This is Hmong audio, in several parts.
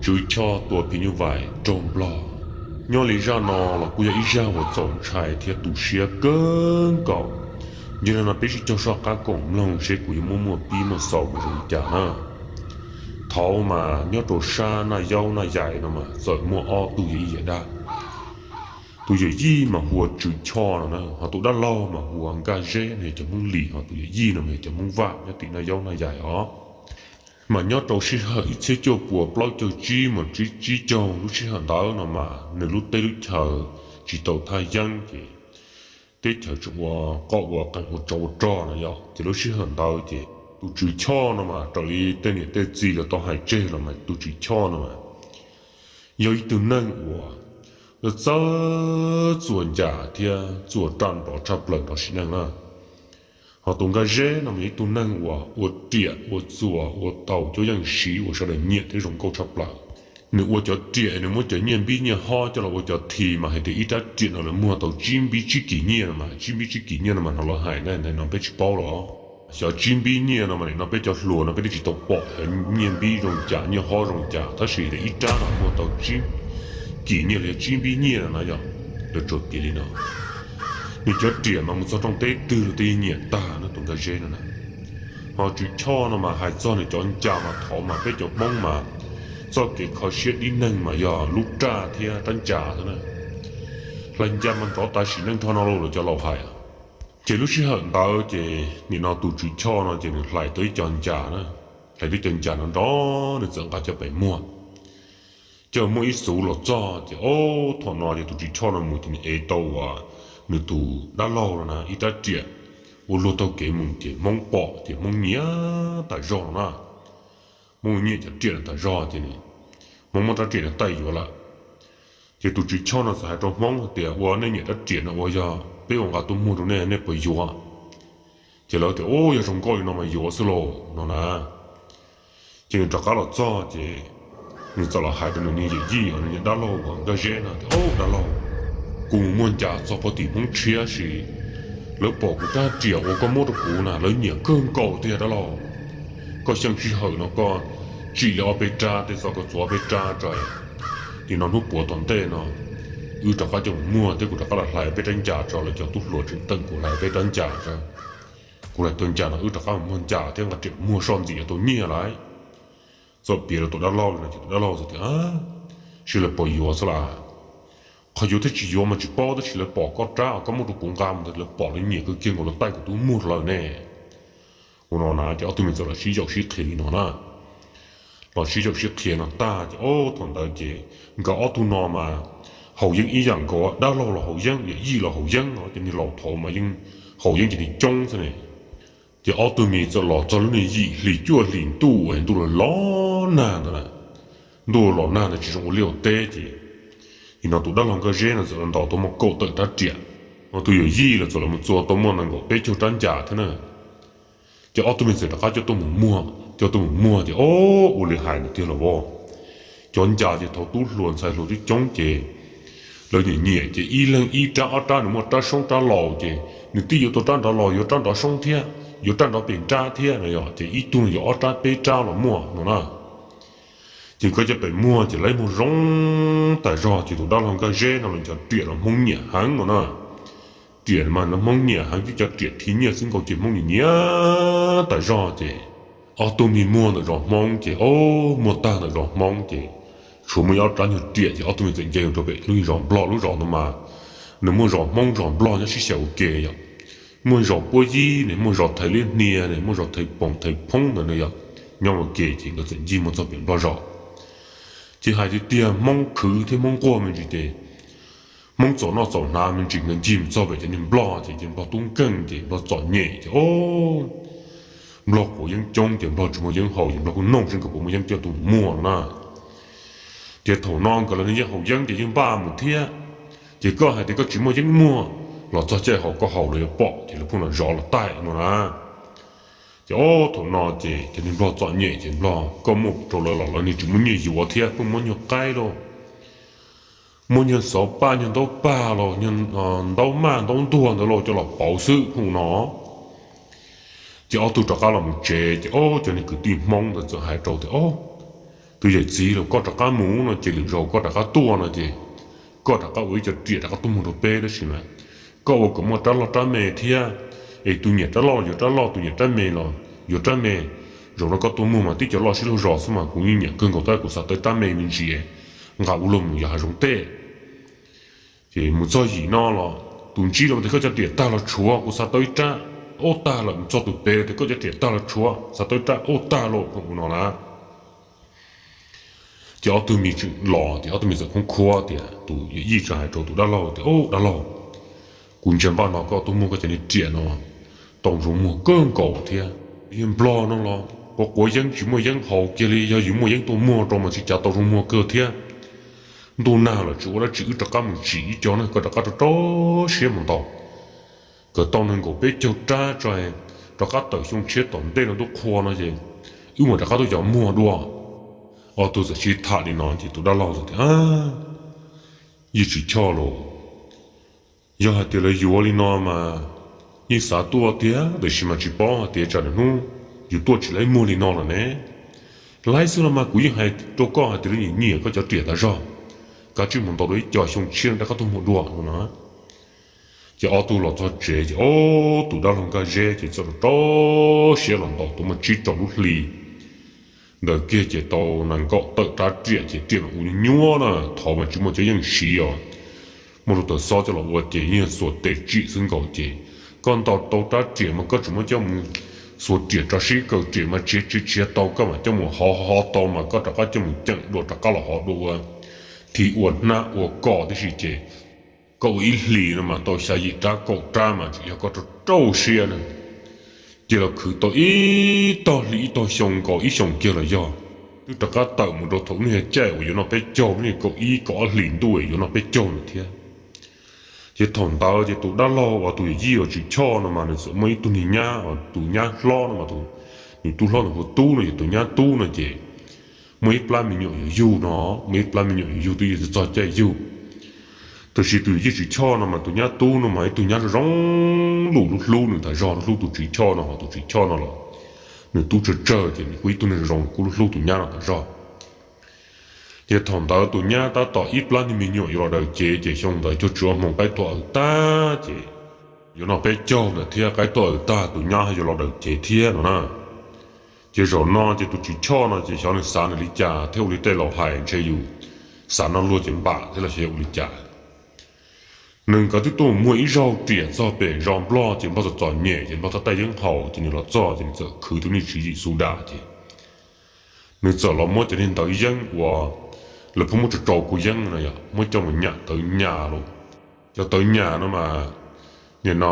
Tswv Choj tua phim nyuj vais raug nplog. Nyob li zaj no los kuj yog ib zaj uas txaus ntshai thiab tu siab kawg nkaus. Yog li no peb sib cog soj qab koom mloog seb kuv yuav muab muaj pib muaj xaus mus zoo li cas na. Thaud mas nyob rau sab Naj Yaub Naj Yais no mas txawm muaj ob tug yawm yij yawm dab. Tus yawm yij mas hu ua Tswv Choj no na, ho tus dab laug mas hu ua Nkaj Zeb no yog cov Hmoob Lis, ho tus yawm yij no mas yog cov Hmoob Vaj nyob tim Naj Yaub Naj Yais os. Mas nyob rau sij hawm ib txhiab cuaj puas plaub caug tsib mus tsib caug lub sij hawm ntawd no mas nws lub teb lub chaw tsis tau thaj yeeb ces teb chaws tseem ua qoj ua qees ua tsov ua rog no yog ces lub sij hawm ntawd ces tus Tswv Choj no mas raws li tej niam tej txiv lawv tau hais tseg los mas tus Tswv Choj no mas yog ib tug neeg uas txawj txuas ncas thiab txuas raj nrov tshaj plaws nrov sim neej na. Ho tus Nkaj Zeb no mas yog ib tug neeg uas ua riam ua txuas ua tau cuab yeej siv uas sawv daws nyiam thiab zoo nkauj tshaj plaws. Nws ua cov riam nws muab cov nyiaj npib nyiaj hob coj los ua cov thi mas hais tias ib rab riam no lawv muag tau tsib npib tsib kis nyiaj no mas tsib npib tsib kis nyiaj no mas hnov lawv hais na, ntawm no peb tsis paub los xyov tsib npib nyiaj no mas nim no peb cov hluas no peb twb tsis tau pom xyov nyiaj npib zoo cas nyiaj hob zoo cas tab sis ib rab no muag tau tsib kis nyiaj los yog tsib npib nyiaj no na yog. Lawv tsuas piav li no. Nws cov riam mas mus txog rooj teb twg los tej yeej nyiam tag no tus Nkaj Zeb no na. Ho Tswv Choj no mas hais txog nws cov ncas mas thaud mas peb cov Hmoob mas txoj kev kho siab dib neeg mas yog lub raj thiab rab ncas xwb na. Hlais ncas mas nrov tas sim neej dhau no los cov laus hais. Ces lub sij hawm ntawd ces nim no tus Tswv Choj no ces nws hlais tau ib co ncas na, hlais tau ib co ncas no nrov nws txawm nqa coj pem muag. Coj muaj ib xuv los txog ces ob thaum no ces tus Tswv Choj no mus ces nws ev tau uas nws tus dab laug no na ib rab riam ua luag taug kev mus ces Hmoob pom ces Hmoob nyiam tas zog no na. Hmoob nyiam cov riam no tas zog ces Hmoob muab rab riam no taij yuav lawm. Ces tus Tswv Choj no txawm hais rau Hmoob hais tias ua nej nyiam rab riam no ua yog peb ua nqa tuaj muag rau nej, nej puas yuav? Ces lawv tias ub yog zoo nkauj li no mas yuav xwb lauj no na. Ces nws rov qab los txog ces nws txawm los hais rau nws niag yawm yij uas nws niag dab laug uas Nkaj Zeb no tias ub dab laug, kuv mus muag ncas txog puag tim Hmoob Tshiab sis lawv pom kuv rab riam uas koj muab rau kuv na lawv nyiam kawg nkaus tiag dab laug. Koj xyeej sij hawm no koj tsim li ob peb rab tej txoj koj txuas ob peb rab tso, nim no hnub puav tom ntej no wb rov qab coj mus muag thiab kuv rov qab los hlais peb rab ncas tso, lawv cov tub hluas tseem teem kuv hlais peb rab ncas tso. Kuv hlais tau ncas no wb rov qab mus muag ncas thiab nqa riam muag soj ntxim yuav tau nyiaj lauj. Txawm piav rau tus dab laug li no ces tus dab laug txawm tias sib lawv pom yuav xwb las. Qhov yuav thiab tsis yuav mas tsis paub tab sis lawv pom koj rab uas koj muab rau kuv nqa mus ntawd lawv pom lawv nyiam kawg kiag nkaus lawv taij kuv tub muag rau lawv ne. Ua no na ces ob tug me txawm los sib yaum sib qhia li no na. Los sib yaum sib qhia no tag ces ob thaum ntawd ces nkawd ob tug no mas haus yeeb ib yam nkaus, dab laug los haus yeeb, yawm yij los haus yeeb, cov niag laus thaud mas yeej haus yeeb cov niag coob xwb ne. Ces ob tug me txawm los txog lub niag yim hlis cuaj hlis ntuj uas ntuj los los nag ntawd na. Ntuj los nag ntawd tsis zoo ua liaj ua teb ces nim no tus dab laug Nkaj Zeb no txawm los ntaus tau muaj kaum tawm rab riam, ho tus yawm yij los txawm los txua tau muaj nees nkaum peb caug rab ncas thiab na. Ces ob tug me txawm rov qab coj tuaj mus muag, coj tuaj mus muag ces ob ua li hais ntawd tiag los as. Cov ncas ces thaud tub hluas ntxhais hluas coob coob ces lawv nyiam nyiam ces ib leeg ib rab ob rab, nws muaj rab soob rab laus ces nws twb yuav tau rab nrov laus yuav rab nrov soob thiab yuav rab nrov pem nrab thiab no yog ces ib tug yuav ob rab peb rab los muaj no na. Ces nkawd coj pem muag ces lawv muag zoo tas zog ces tus dab laug Nkaj Zeb no los cov riam los Hmoob nyiam heev no na. Riam mas lawv Hmoob nyiam heev, twb cov riam thi nyiaj xwb nkaus ces Hmoob nyiam nyiam tas zog ces ob tug me muag ntawm zos Hmoob ces ob muag tag ntawm zos Hmoob ces tshuav muaj ob rab nyuag riam ces ob tug me txawm nce mus rau pem lub zos Nplog, lub zos ntawd mas nws muaj zos Hmoob zos Nplog nyob sib xyaw ua ke yom. Muaj zos Puab Yib ne, muaj zos Thaiv Liab Hnia ne, muaj zos Thaiv Poom Thaiv Phoob ntawd na yom, nyob ua ke ces nkawd txawm ncig mus txog pem Nplog zos. Ces hais tiag tiag Hmoob khwv thiab Hmoob nquag me ntsis ces Hmoob txaus noj txaus hnav me ntsis nkawd ncig mus txog pem cov niag Nplog ces cov Nplog tub nkeeg ces Nplog txom nyem ces o, Nplog quav yeeb coob ces Nplog tsis muaj yeeb haus ces Nplog kuj noog seb nkawd puas muaj yeeb coj tuaj mus muag no na. Ces thaum no nkawd los yeej haus yeeb ces yeej npaj mus thiab. Ces koj hais tias koj tsis muaj yeeb muag los txog caij haus koj haus los yuav pom ces lawv pheej los zov los taij no na. Ces o, thaum no ces cov niag Nplog txom nyem ces Nplog koj muab rau lawv los lawv niag tsis muaj nyiaj yuav thiab pheej muab nyuag qaib lauj, muab nyuag xov paj nyuag ntaub paj los ntaub maj ntaub ntuag ntawd los coj los pauv xwb pheej no. Ces ob tug rov qab los mus tsev ces o, cov niag kwv tij Hmoob ntawd txawm hais rau tias o, Tus yawm txiv los, koj rov qab mus no ces lwm zaus koj rov qab tuaj no ces koj rov qab ua ib co riam rov qab tuaj muag rau peb, tab sis mas koj ua kom muaj rab loj rab me thiab, es tus nyiam rab loj los yuav rab loj, tus nyiam rab me los yuav rab me. Zaum no koj tuaj muag mas tib co loj sib luag zos xwb mas kuv yeej nyiam kawg nkaus thiab, kuv xav tau rab me me ntsis nqa ua luag mus yos hav zoov tej. Ces mus txog yim no los tus ntsib los tias koj cov riam tag los tshuav, kuv xav tau ib rab, ub tag lawm. Mus txog tus pem los tias koj cov riam tag los tshuav, xav tau ib rab, ub tag lawm, ua no na. Ces ob tug me tseem los ces ob tug me txawm khoob khuab tias, tus yawm yij txawm hais rau tus dab laug tias, Ub dab laug, kuv ntsia npaj no koj tuaj muag koj cov niag riam no tau zoo muag kawg nkaus thiab. Yog nplog no los quav quav yeeb tsis muaj yeeb haus kiag li, yog yus muaj yeeb tuaj muag rau mas tsis cas tau zoo muag kawg thiab. Ntuj nag lawm tsis ua dab tsi, wb rov qab mus tsim ib co na, koj rov qab rau rau siab mus ntaus kom tau nees nkaum peb caug rab tso, rov qab tawm xyoo tshiab tom ntej no tuaj qhua no ces wb mam rov qab tuaj cov muag dua. Ob tug txawm sib tham li no ces tus dab laug tias, Yij Tsis Choj los, yog hais tias lawv yuav li no mas yeej xav tuaj tiag, tiam sis mas tsis paub hais tias tsam hnub yus tuaj tsis laib muag li no lawm ne. Laib xwb no mas kuv yeej hais rau koj hais tias lawv nyiam nyiam koj cov riam tas zog, kav tsij mus ntaus dua ib co, xyoo tshiab rov qab tuaj muag dua no na. Ces ob tug los txog tsev ces ob tug dab laug nkaj zeb ces txawm rau rau siab los ntaus tau muaj tsib rau lub hli ntawd kiag ces tau nees nkaum tawm rab riam ces riam mas ua nyuab na, thaud mas tsis muaj cov yeej siv os. Muaj lub taws xob coj los ua ces yeej xuas tes tsim xwb nkaus ces koj ntaus tau rab riam mas koj tseem muab coj mus xuas riam rau sib kaw, riam mas tshiav tshiav tshiav tau koj mam coj mus hov hov tau mas koj rov qab coj mus ceem dua rov qab los hov dua ua thib ua hnab ua koj tib si ces koj ua ib hlis no mas tau xya yim rab kaum rab mas tseem yog koj rau rau siab na. Ces los khwv tau ib tog hli ib tog xyoo nkaus ib xyoos kiag los yog twb rov qab tawm mus rau thaum lub niag caij uas yuav noj peb caug, lub niag kaum ib kaum ob hlis ntuj yuav noj peb caug lawm thiab. Ces thaum ntawd ces tus dab laug uas tus yawm yij uas Tsis Choj no mas nws txawm muaj ib tug niag nyab, tus nyab hlob no mas, nws tub hlob ntawd hu Tub no, ces tus nyab Tub no ces muaj ib plab me nyuam yuav yug no, muaj ib plab me nyuam yuav yug twb yuav txog caij yug. Tab sis tus yawm yij Tsis Choj no mas tus nyab Tub no mas ib tug nyab zoo zoo, lub hlub nws tas zog, lub hlub tus Tsis Choj no, ho tus Tsis Choj no los nws tub tsawg tsawg ces nws kuj ib tug neeg zoo zoo kuj lub hlub tus nyab no tas zog. Ces thaum ntawd tus nyab tab tom ib plab niag me nyuam yuav los daws cev ces xyoo ntawd cuaj tsib hmoov qaib tuag aws tag ces yuav noj peb caug lawm thiab, qaib tuag aws tag tus nyab yuav los daws cev thiab no na. Ces zaum no ces tus Tsis Choj no ces xyov nws xav nws li cas thiab ua li tej laus hais ntshe yus xav noj luag ces npam thiab los xyov yog ua li cas. Nws nkawd twb tuaj mus muag ib zaug riam txog pem zos Nplog ces Nplog txom txom nyem ces Nplog tab taij yeeb haus ces nws los txog ces nws txawm khwv tus niag tswv yim xu dam ces nws txawm los muab cov niag ntawv yeeb uas lawv pheej muab rau rau kuv yeeb no yog muab coj mus nyam tawv nyas los. Cov tawv nyas no mas nim no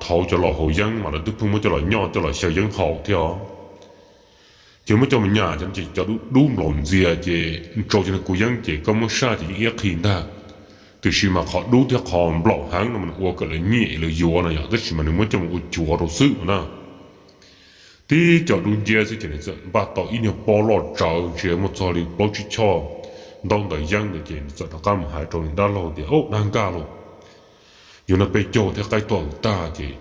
thaud cov laus haus yeeb mas lawv twb pheej muab coj los nyom coj los xyaw yeeb haus thiab os. Ces muab coj mus nyam ces cov dub dub nplaum ntxias ces rau cov niag kuv yeeb ces koj muab saj ces yeej iab qhi ntag. Tiam sis mas qhov dub thiab qhov nplaum heev no mas nws ua kom lawv nyiam lawv yuav no yog, tab sis mas nws muab coj mus ua cuav rau xwb no na. Tib co dub nciab xwb ces nws txawm npaj tau ib nyuag pob loj tsawv ntshe muaj txog li plaub tsib choj ntaub ntawv yeeb ntawd ces nws txawm rov qab mus hais rau nws dab laug tias, Au dab nkaj lauj, yuav noj peb caug thiab qaib tuag aws tag ces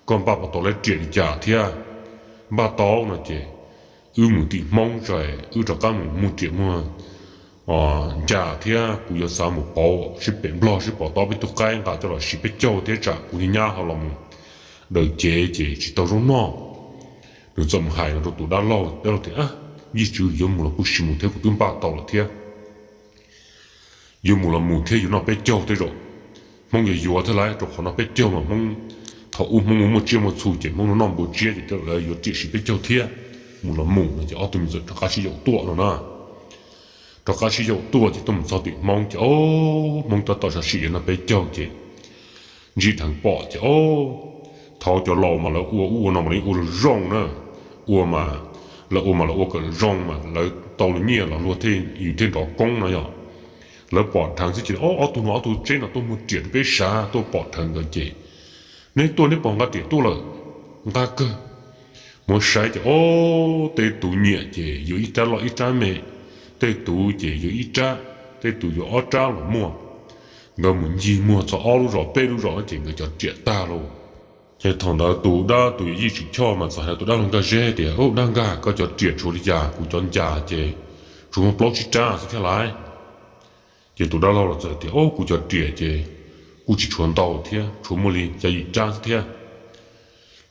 koj npaj puas tau lawv riam li cas thiab? Npaj tau no ces wb mus tim Hmoob tso, wb rov qab mus muag riam muag ncas thiab kuv yuav xav mus pauv sib pem Nplog sib pom tau peb tug qaib nqa coj los siv peb caug thiab tsam kuv niag nyab ho los mus daws cev ces tsis tau zaub noj. Nws txawm mus hais no rau tus dab laug, dab laug tias, Yij tswv, yuav mus los kuj sim mus thiab, kuv twb npaj tau lawm thiab. Yuav mus los mus thiab, yuav noj peb caug thiab zaum Hmoob yuav yuav thiab lauj, rau qhov noj peb caug mas Hmoob, thaum ub Hmoob muaj tsiaj muaj txhu ces Hmoob noj npua tsiab ces coj lawv yuav riam siv peb caug thiab. Mus los mus no ces ob tug me txawm rov qab sib yaum tuaj no na. Rov qab sib yaum tuaj ces tuaj mus txog tim Hmoob ces, o, Hmoob tab tom sab sim yuav noj peb caug ces ntsib dheev pom ces, o, thaud cov laus mas lawv ua ub ua no mas lawv ua zoo zoo na, ua mas, lawv ua mas lawv ua kom zoo mas lawv tau nyiaj los luag thiaj, yus thiaj nrov koob no yog. Lawv pom dheev xwb ces, o, ob tug no ob tug tsheb no tuaj muag riam rau peb sav, tuaj pom dheev nkawd ces, Neb tuaj neb puas nqa riam tuaj lawm? Nqa kawg. Mus saib ces, o, tej tus nyiam ces yuav ib rab loj ib rab me, tej tus ces yuav ib rab, tej tus yuav ob rab los muaj. Nkawd mus ncig muag txog ob lub zos peb lub zos ces nkawd cov riam tag lauj. Ces thaum ntawd tus dab, tus yawm yij Tsis Choj mas txawm hais tus dab laug Nkaj Zeb tias, Au dab nkaj, koj cov riam tshuav li cas? Kuv cov ncas ces tsuas muaj plaub tsib rab xwb thiab lais. Ces tus dab laug los txawm tias, Au, kuv cov riam ces kuj tsis tshuav ntau thiab, tshuav muaj li xya yim rab xwb thiab.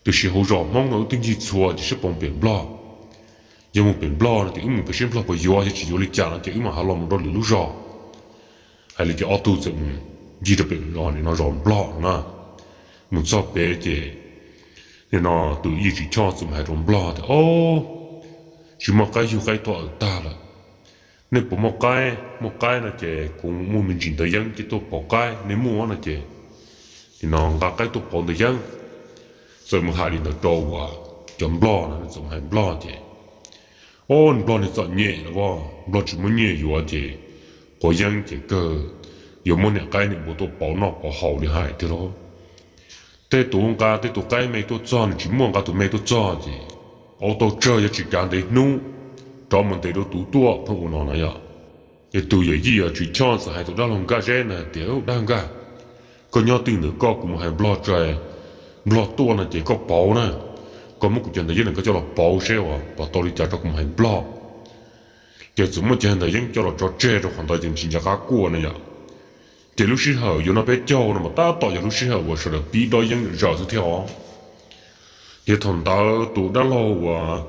Tiam sis hauv zos Hmoob no wb twb ncig txhua ces sib poob pem Nplog. Yog mus pem Nplog no ces wb mus pem seb Nplog puas yuav, yog tsis yuav li cas no ces wb mam ho los mus rau lwm lub zos. Hais li ces ob tug txawm mus ncig rau pem los nim no zos Nplog no na. Mus txog pem ces nim no tus Yij Tsis Choj txawm mus hais rau Nplog tias, Au, tsis muaj qaib yug qaib tuaj aws tag lawm. Nej puas muaj qaib? Muaj qaib no ces kuv muaj me ntsis ntawv yeeb ces tuaj pauv qaib, nej muaj no ces nim no nqa qaib tuaj pauv ntawv yeeb. Txawm mus hais li ntawd rau uas cov Nplog no, txawm mus hais Nplog ces, Au, Nplog niag txom nyem los as, Nplog tsis muaj nyiaj yuav ces quav yeeb ces kawg yuav muab niam qaib niam npua tuaj pauv noj pauv haus li hais tiag lauj. Tej tus nqa tej tus qaib me tuaj txog nws tsis muaj, nqa tus me tuaj txog ces pauv tau tsawg yuav tsis kav ntev hnub, rov mus ntes rau tus tuaj pheej ua no na yom. Ces tus yawm yij Tsis Choj txawm hais tus dab laug Nkaj Zeb na tias, Dab Nkaj, koj nyob twj ywm ntawm koj, kuv mus hais Nplog tso, Nplog tuaj no ces koj pauv na, koj muab kuv cov ntawv yeeb ntawm koj coj los pauv seb uas puas tau li cas rau kuv mus hais Nplog. Ces txawm muab cov ntawv yeeb coj los tso tseg rau qhov ntawd ces tsis nco qab kuaj na yom. Ces lub sij hawm yuav noj peb caug no mas tab tom yog lub sij hawm uas sawv daws pib dob yeeb zom zaws xwb thiab os. Ces thaum ntawd tus dab laug uas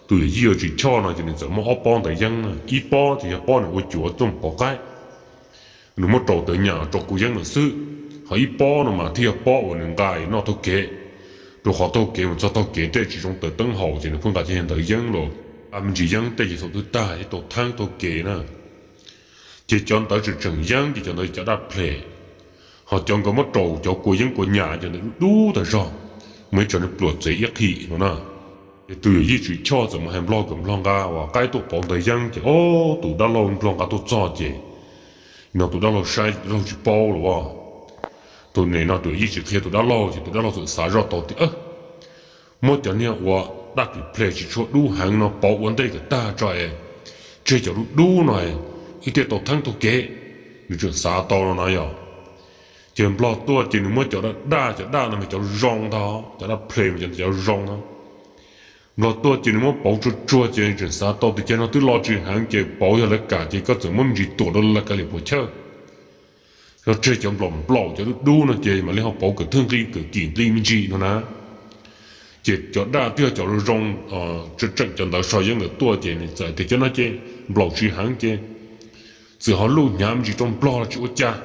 tus yawm yij Tsis Choj no ces nws txawm muaj ob pob ntawv yeeb na, ib pob ces yog pob nws ua cuav tuaj pauv qaib, nws muab rau tawv nyam rau kuv yeeb lawm xwb. Ho ib pob no mas thiaj yog pob uas nws nqa noj taug kev, rau qhov taug kev mus txog taug kev tej tsis zoo taws teeb haum ces nws pheej nqa cov ntawv yeeb los, nqa me ntsis yeeb tej ces thaum twg tag thiaj tau theeb taug kev na. Ces cov ntawd tseem tseem yeeb ces cov ntawd cov daj ples, ho cov nkawd muab rau cov kua yeeb kua nyam cov ntawd dub dub tag zog, muaj ib co pluam txev ib qhim no na. Ces tus yawm yij Tsis Choj txawm mus hais Nplog kom Nplog nqa uas qaib tuaj pauv ntawv yeeb ces ob tus dab laug Nplog nqa tuaj txog ces no tus dab laug saib tus dab laug tsis paub los as. Tus nim no tus yawm yij tsis qhia tus dab laug ces tus dab laug txawm xav zoj tau tias, Muab cov niag uas daj pim ples tsis tshua dub heev no pauv ua ntej kom tag tso es tseg cov dub dub no, wb thiaj tau theeb taug kev. Nws tseem xav tau no na yom. Ces Nplog tuaj ces nws muab cov daj, cov daj no mas cov zoo ntag, cov daj ples mas cov zoo ntag. Nplog tuaj ces nws muab pauv tsuag tsuag ces nws tseem xav tau tias cas no twb los tsis heev ces pauv yog lawv kam ces koj txawm muab me ntsis tuam rau lawv kav liam puas chawj. Yog tseg cov nplaum nplaum cov dub dub no ces mam li ho pauv kom thwj nqi kom kim nqi me ntsis no na. Ces cov daj twb yog cov zoo zoo, tseem cov ntawd so yeeb ntawd tuaj ces nws txawm tias cov no ces nplaum tsis heev ces txawm ho luj hnyav me ntsis rau Nplog los tsis ua cas.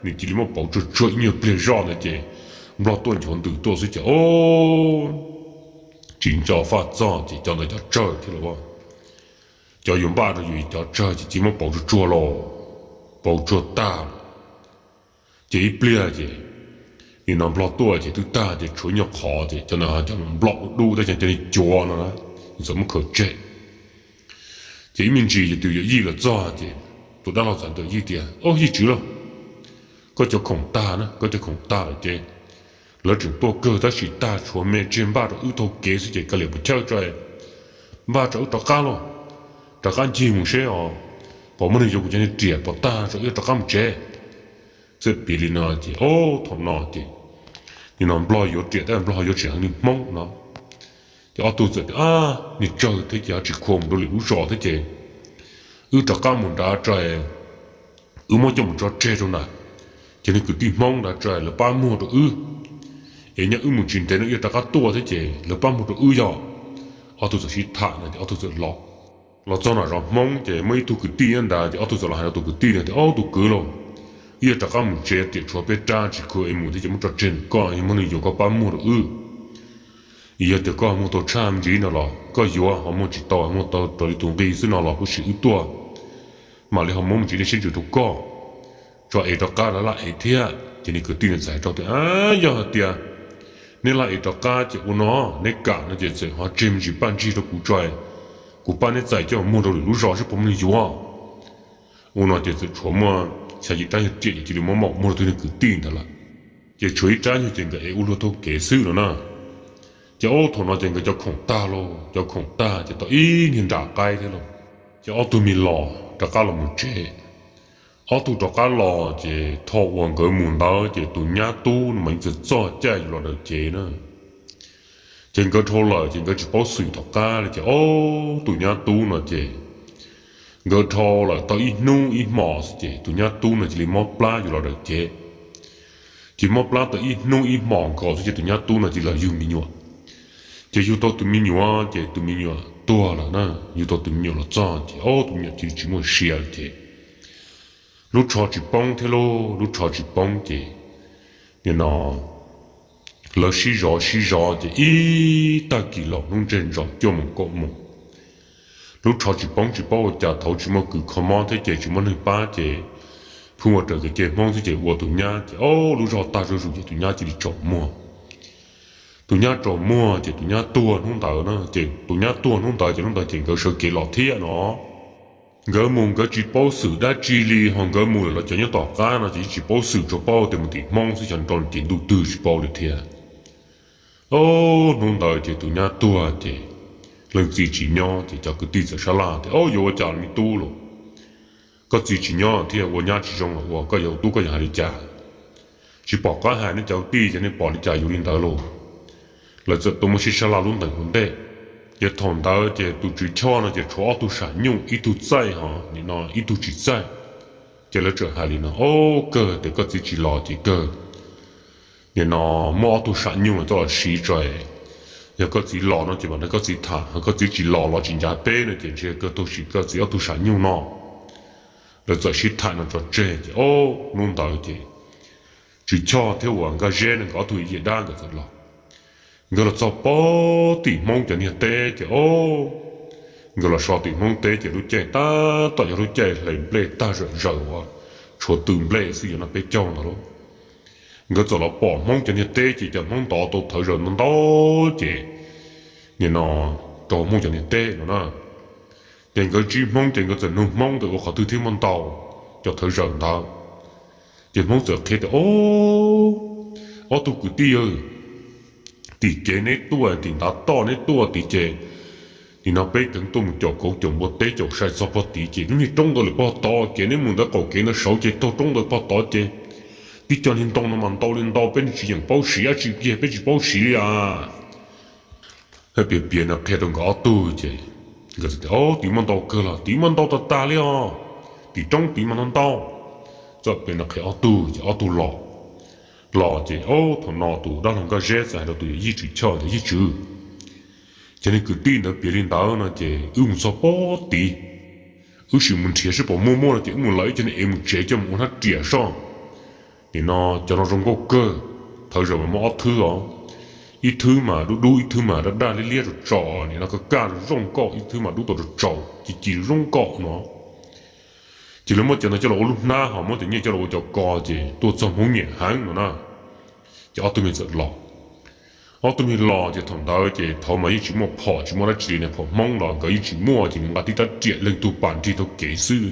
Nws cia li muab pauv tsuag tsuag ib nyuag pliag zoj ntawd ces Nplog tuaj nchuav ntws tuaj xwb ces o, tsis nco faj txog ces cov ntawd cov tsawg thiab los as. Cov yus npaj rau yus cov tsawg ces cia li muab pauv tsuag tsuag los, pauv tsuag tag lawm. Ces ib pliag ces nim no Nplog tuaj ces twb tag ces tshuav nyuag qhov ces cov ntawd cov nplaum dub dub tab sis cov niag cuav no na, nws txawm muab khaws tseg. Ces ib me ntsis ces tus yawm yij los txog ces tus dab laug txawm hais yawm yij tias, Au yij tswv lauj, koj cov khoom tag na, koj cov khoom tag lawm ces lawv tseem tuaj kawg tab sis tag tshuav me tseg npaj rau wb taug kev xwb ces kav liam puas chawj tso, npaj tso wb rov qab lauj, rov qab ncig mus seb os, puas muaj neeg yuav kuv cov niag riam puas tag tso wb rov qab mus tsev. Txawm piav li no ces o, thaum no ces nim no Nplog yuav riam tab sis Nplog yuav tsis heev li Hmoob no. Ces ob tug txawm tias, Niag tsawg thiab ces ho tsis khuam mus rau lwm lub zos thiab ces wb rov qab mus nrad tso, wb muab coj mus tso tseg rau ntawd, ces niag kwv tij Hmoob ntawd tso lawv pab muag rau wb, es nyob wb mus tsis ntev no wb yuav rov qab tuaj thiab ces lawv pab muag rau wb yog. Ob tug txawm sib tham no ces ob tug txawm los. Los txog nram zos Hmoob ces muaj ib tug kwv tij nyob ntawd ces ob tug txawm los hais rau tus kwv tij no tias, Au tus kwv lauj, wb yuav rov qab mus tsev, riam tshuav peb rab tsis khuam es mus thiab ces muab tso tseg ntawm koj, yog muaj neeg yuav koj pab muag rau wb. Yog tias koj muag tau tshaj me ntsis no los koj yuav, ho muag tsis tau, muag tau raws li tus nqi xwb no los kuj sim wb tuaj, mam li ho muab me ntsis dej siab ntsws rau koj, tso es rov qab laj laj es thiab. Ces niag kwv tij no txawm hais rau tias, Yog hais tias neb laj es rov qab ces ua no, neb kam no ces txawm ho tseg me ntsis paj ntsig rau kuv tso, kuv pab neb txais coj muag rau lwm lub zos seb puas muaj neeg yuav. Ua no ces txawm tshuav muaj xya yim rab nyuag riam ces cia li muab maum muag rau tus niag kwv tij ntawd lawm. Ces tshuav ib rab nyuag ces nkawd ev ua luag taug kev xwb no na. Ces ob thaum no ces nkawd cov khoom tag lauj, cov khoom tag ces tau ib niag nram qaib thiab lauj. Ces ob tug me los rov qab los mus tsev. Ob tug rov qab los ces thaum uas nkawd mus ntawd ces tus nyab tub no mas yeej txawm txog caij yuav los daws cev na. Ces nkawd dhau lawm ces nkawd tsis paub xwm tom qab li ces ob tug nyab tub no ces Nkawd dhau lawm tau ib hnub ib hmos xwb ces tus nyab tub no cia li mob plab yug los daws cev. Ces mob plab tau ib hnub ib hmos nkaus xwb ces tus nyab tub no cia li los yug me nyuam. Ces yug tau tus me nyuam ces tus me nyuam tuag lawm na. Yug tau tus me nyuam los txog ces ob tus me nyuam cia li tsis muaj sia lawm ces lub tsho tsis poob thiab lauj, lub tsho tsis poob ces nim no lawv sib zov sib zov ces ib tag kis los hnub ntseg ntsos cuaj moos kaum moos, lub tsho tsis poob tsis paub ua cas, thaum tsis muaj kws kho mob thiab ces tsis muaj neeg pab ces pheej ua raws kev cai Hmoob xwb ces ua tus nyab ces ob lub zog tag zuj zus ces tus nyab cia li tsaus muag. Tus nyab tsaus muag ces tus nyab tuag hnub ntawd na, ces tus nyab tuag hnub ntawd ces hnub ntawd ces nkawd sawv kev los thiab no. Nkawd mus nkawd tsis paub xwm dab tsi li, ho nkawd mus lawm los cov nyob tom qab no ces yeej tsis paub xwm tsuas paub tias mus tim Hmoob xwb, xyov nrau tim ntuj twg tsis paub li thiab. Ob hnub ntawd ces tus nyab tuag ces leej txiv tsis nyob ces cov kwv tij txawm sab laj tias, Ob, yuav ua cas me tub los? Koj txiv tsis nyob thiab ua nyab tsis zoo los ua, koj yog tub koj yuav hais li cas? Tsis pom qab hais, nej cov kwv tij ces nej pom li cas yuav li ntawd lauj. Lawv txawm tuaj muab sib sab laj lub ntees ua ntej. Ces thaum ntawd ces tus tswv choj no ces tshuav ob tug sam nyuj, ib tug txaij ho nim no ib tug tsis txaij. Ces lawv txawm hais li no, Ob, kawg tias koj txiv tsis los ces kawg nim no muab ob tug sam nyuj no coj los siv tso. Yog koj txiv los no ces mam nrog koj txiv tham, ho koj txiv tsis los los tsis ncav peb no ces ntshe kawg tau sim koj txiv ob tug sam nyuj no. Lawv txawm sib tham no tso tseg ces ob hnub ntawd ces tswv choj thiab uas Nkaj Zeb ne nkawd ob tug yawm dab nkawd txawm los. Nkawd los txog pem tim Hmoob cov niag teb ces ob, nkawd los so tim Hmoob teb ces lub caij tab tom yog lub caij hle nplej tag zawm zaws uas tshuav tw nplej xwb, yog no peb caug ntawd lauj. Nkawd txawm los pom Hmoob cov niag teb ces cov Hmoob ntov tau thawv zaws ntau ntau ces nim no rau Hmoob cov niag teb no na. Ces nkawd ntsib Hmoob ces nkawd txawm nug Hmoob tias ua qhov twg thiaj muaj ntau cov thawv zaws ntawd. Ces Hmoob txawm qhia tias, Ob, ob tug kwv tij, tim kev neb tuaj, tim ntav toj neb tuaj tid ces nim no peb kheev tuaj mus caum kauv caum npua teb caum sai txog pog tid ces lub niag roob ntawd lawm pog tod, kev neb mus ntawd qaum kev ntawd saud ces taug roob ntawd pog tod ces tib co niag ntoo no mas ntau li ntau, peb tsis yeem paub siv dab tsi kiag, peb tsis paub siv li as. Piav piav no qhia rau nkawd ob tug ces nkawd tias, Ob, tim muaj ntau kawg los? Tim muaj ntau tag tag li os, tim roob tid mas ntau ntau. Txawm piav no qhia ob tug ces ob tug los. Los ces ob thaum no tus dab laug Nkaj Zeb txawm hais rau tus yawm yij tswv choj tias, Yij tswv, cov niag kwv tij ntawd piav li ntawd no ces wb mus txog pog tid, wb sim mus nrhiav seb puas muaj muaj no ces wb mus lawv ib co niag ev mus tsev coj mus ua hnab riam soj. Nim no cov no zoo nkauj kawg, thawv zaws mas muaj ob thwb os, ib thwb mas dub dub, ib thwb mas daj daj liab liab tsaus tsaus, nim no kaj kaj zoo nkauj, ib thwb mas dub tau tsaus tsaus ci ci zoo nkauj no. Ces lawv muab cov ntawd coj los ua lub hnab ho muab cov nyiaj coj los ua cov ko ces tuaj txog Hmoob nyiam heev no na. Ces ob tug me txawm los. Ob tug me los ces thaum ntawd ces thaum mas yeej tsis muaj phom tsis muaj dab tsi li ne, phom Hmoob los nkawd yeej tsis muaj ces nkawd nqa tib rab riam leej tug pam nrig taug kev xwb.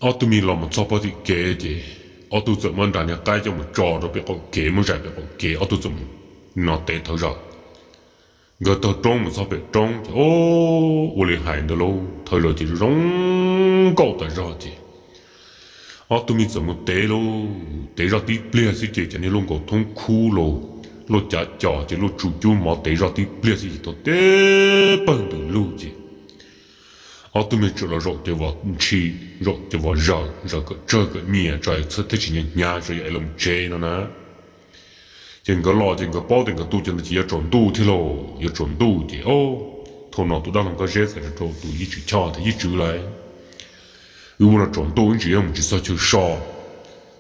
Ob tug me los mus txog pog tim kev ces ob tug txawm muab nra niag qaib coj mus tso rau pem qaum kev, muab zais pem qaum kev, ob tug txawm mus no tev thawv zaws. Nkawd taug roob mus txog pem roob ces ua li hais ntawd lauj, thawv zaws ces zoo nkauj tas zog ces ob tug me txawm mus tev lauj, tev zoj tib pliag xwb ces cov niag luaj nkaus thoob khub lauj, luaj cav cos ces luaj tsu cub mov, tev zoj tib pliag xwb ces tau teb pawg ntws lug ces ob tug me txawm los zaum ces vov ntshis, zaum ces vov zaws, zaws kom tsawg kom nyias tso thiaj tsis hnyav hnyav tso yog es los tsev no na. Ces nkawd los ces nkawd paub tias nkawd tu cov ntawd ces yuav tsaus ntuj thiab lauj, yuav tsaus ntuj ces thaum no tus dab laug Nkaj Zeb txawm hais rau tus yij tswv choj tias, Yij tswv lauj, wb ua no tsaus ntuj wb tsis yuav mus tsis txog chaw so.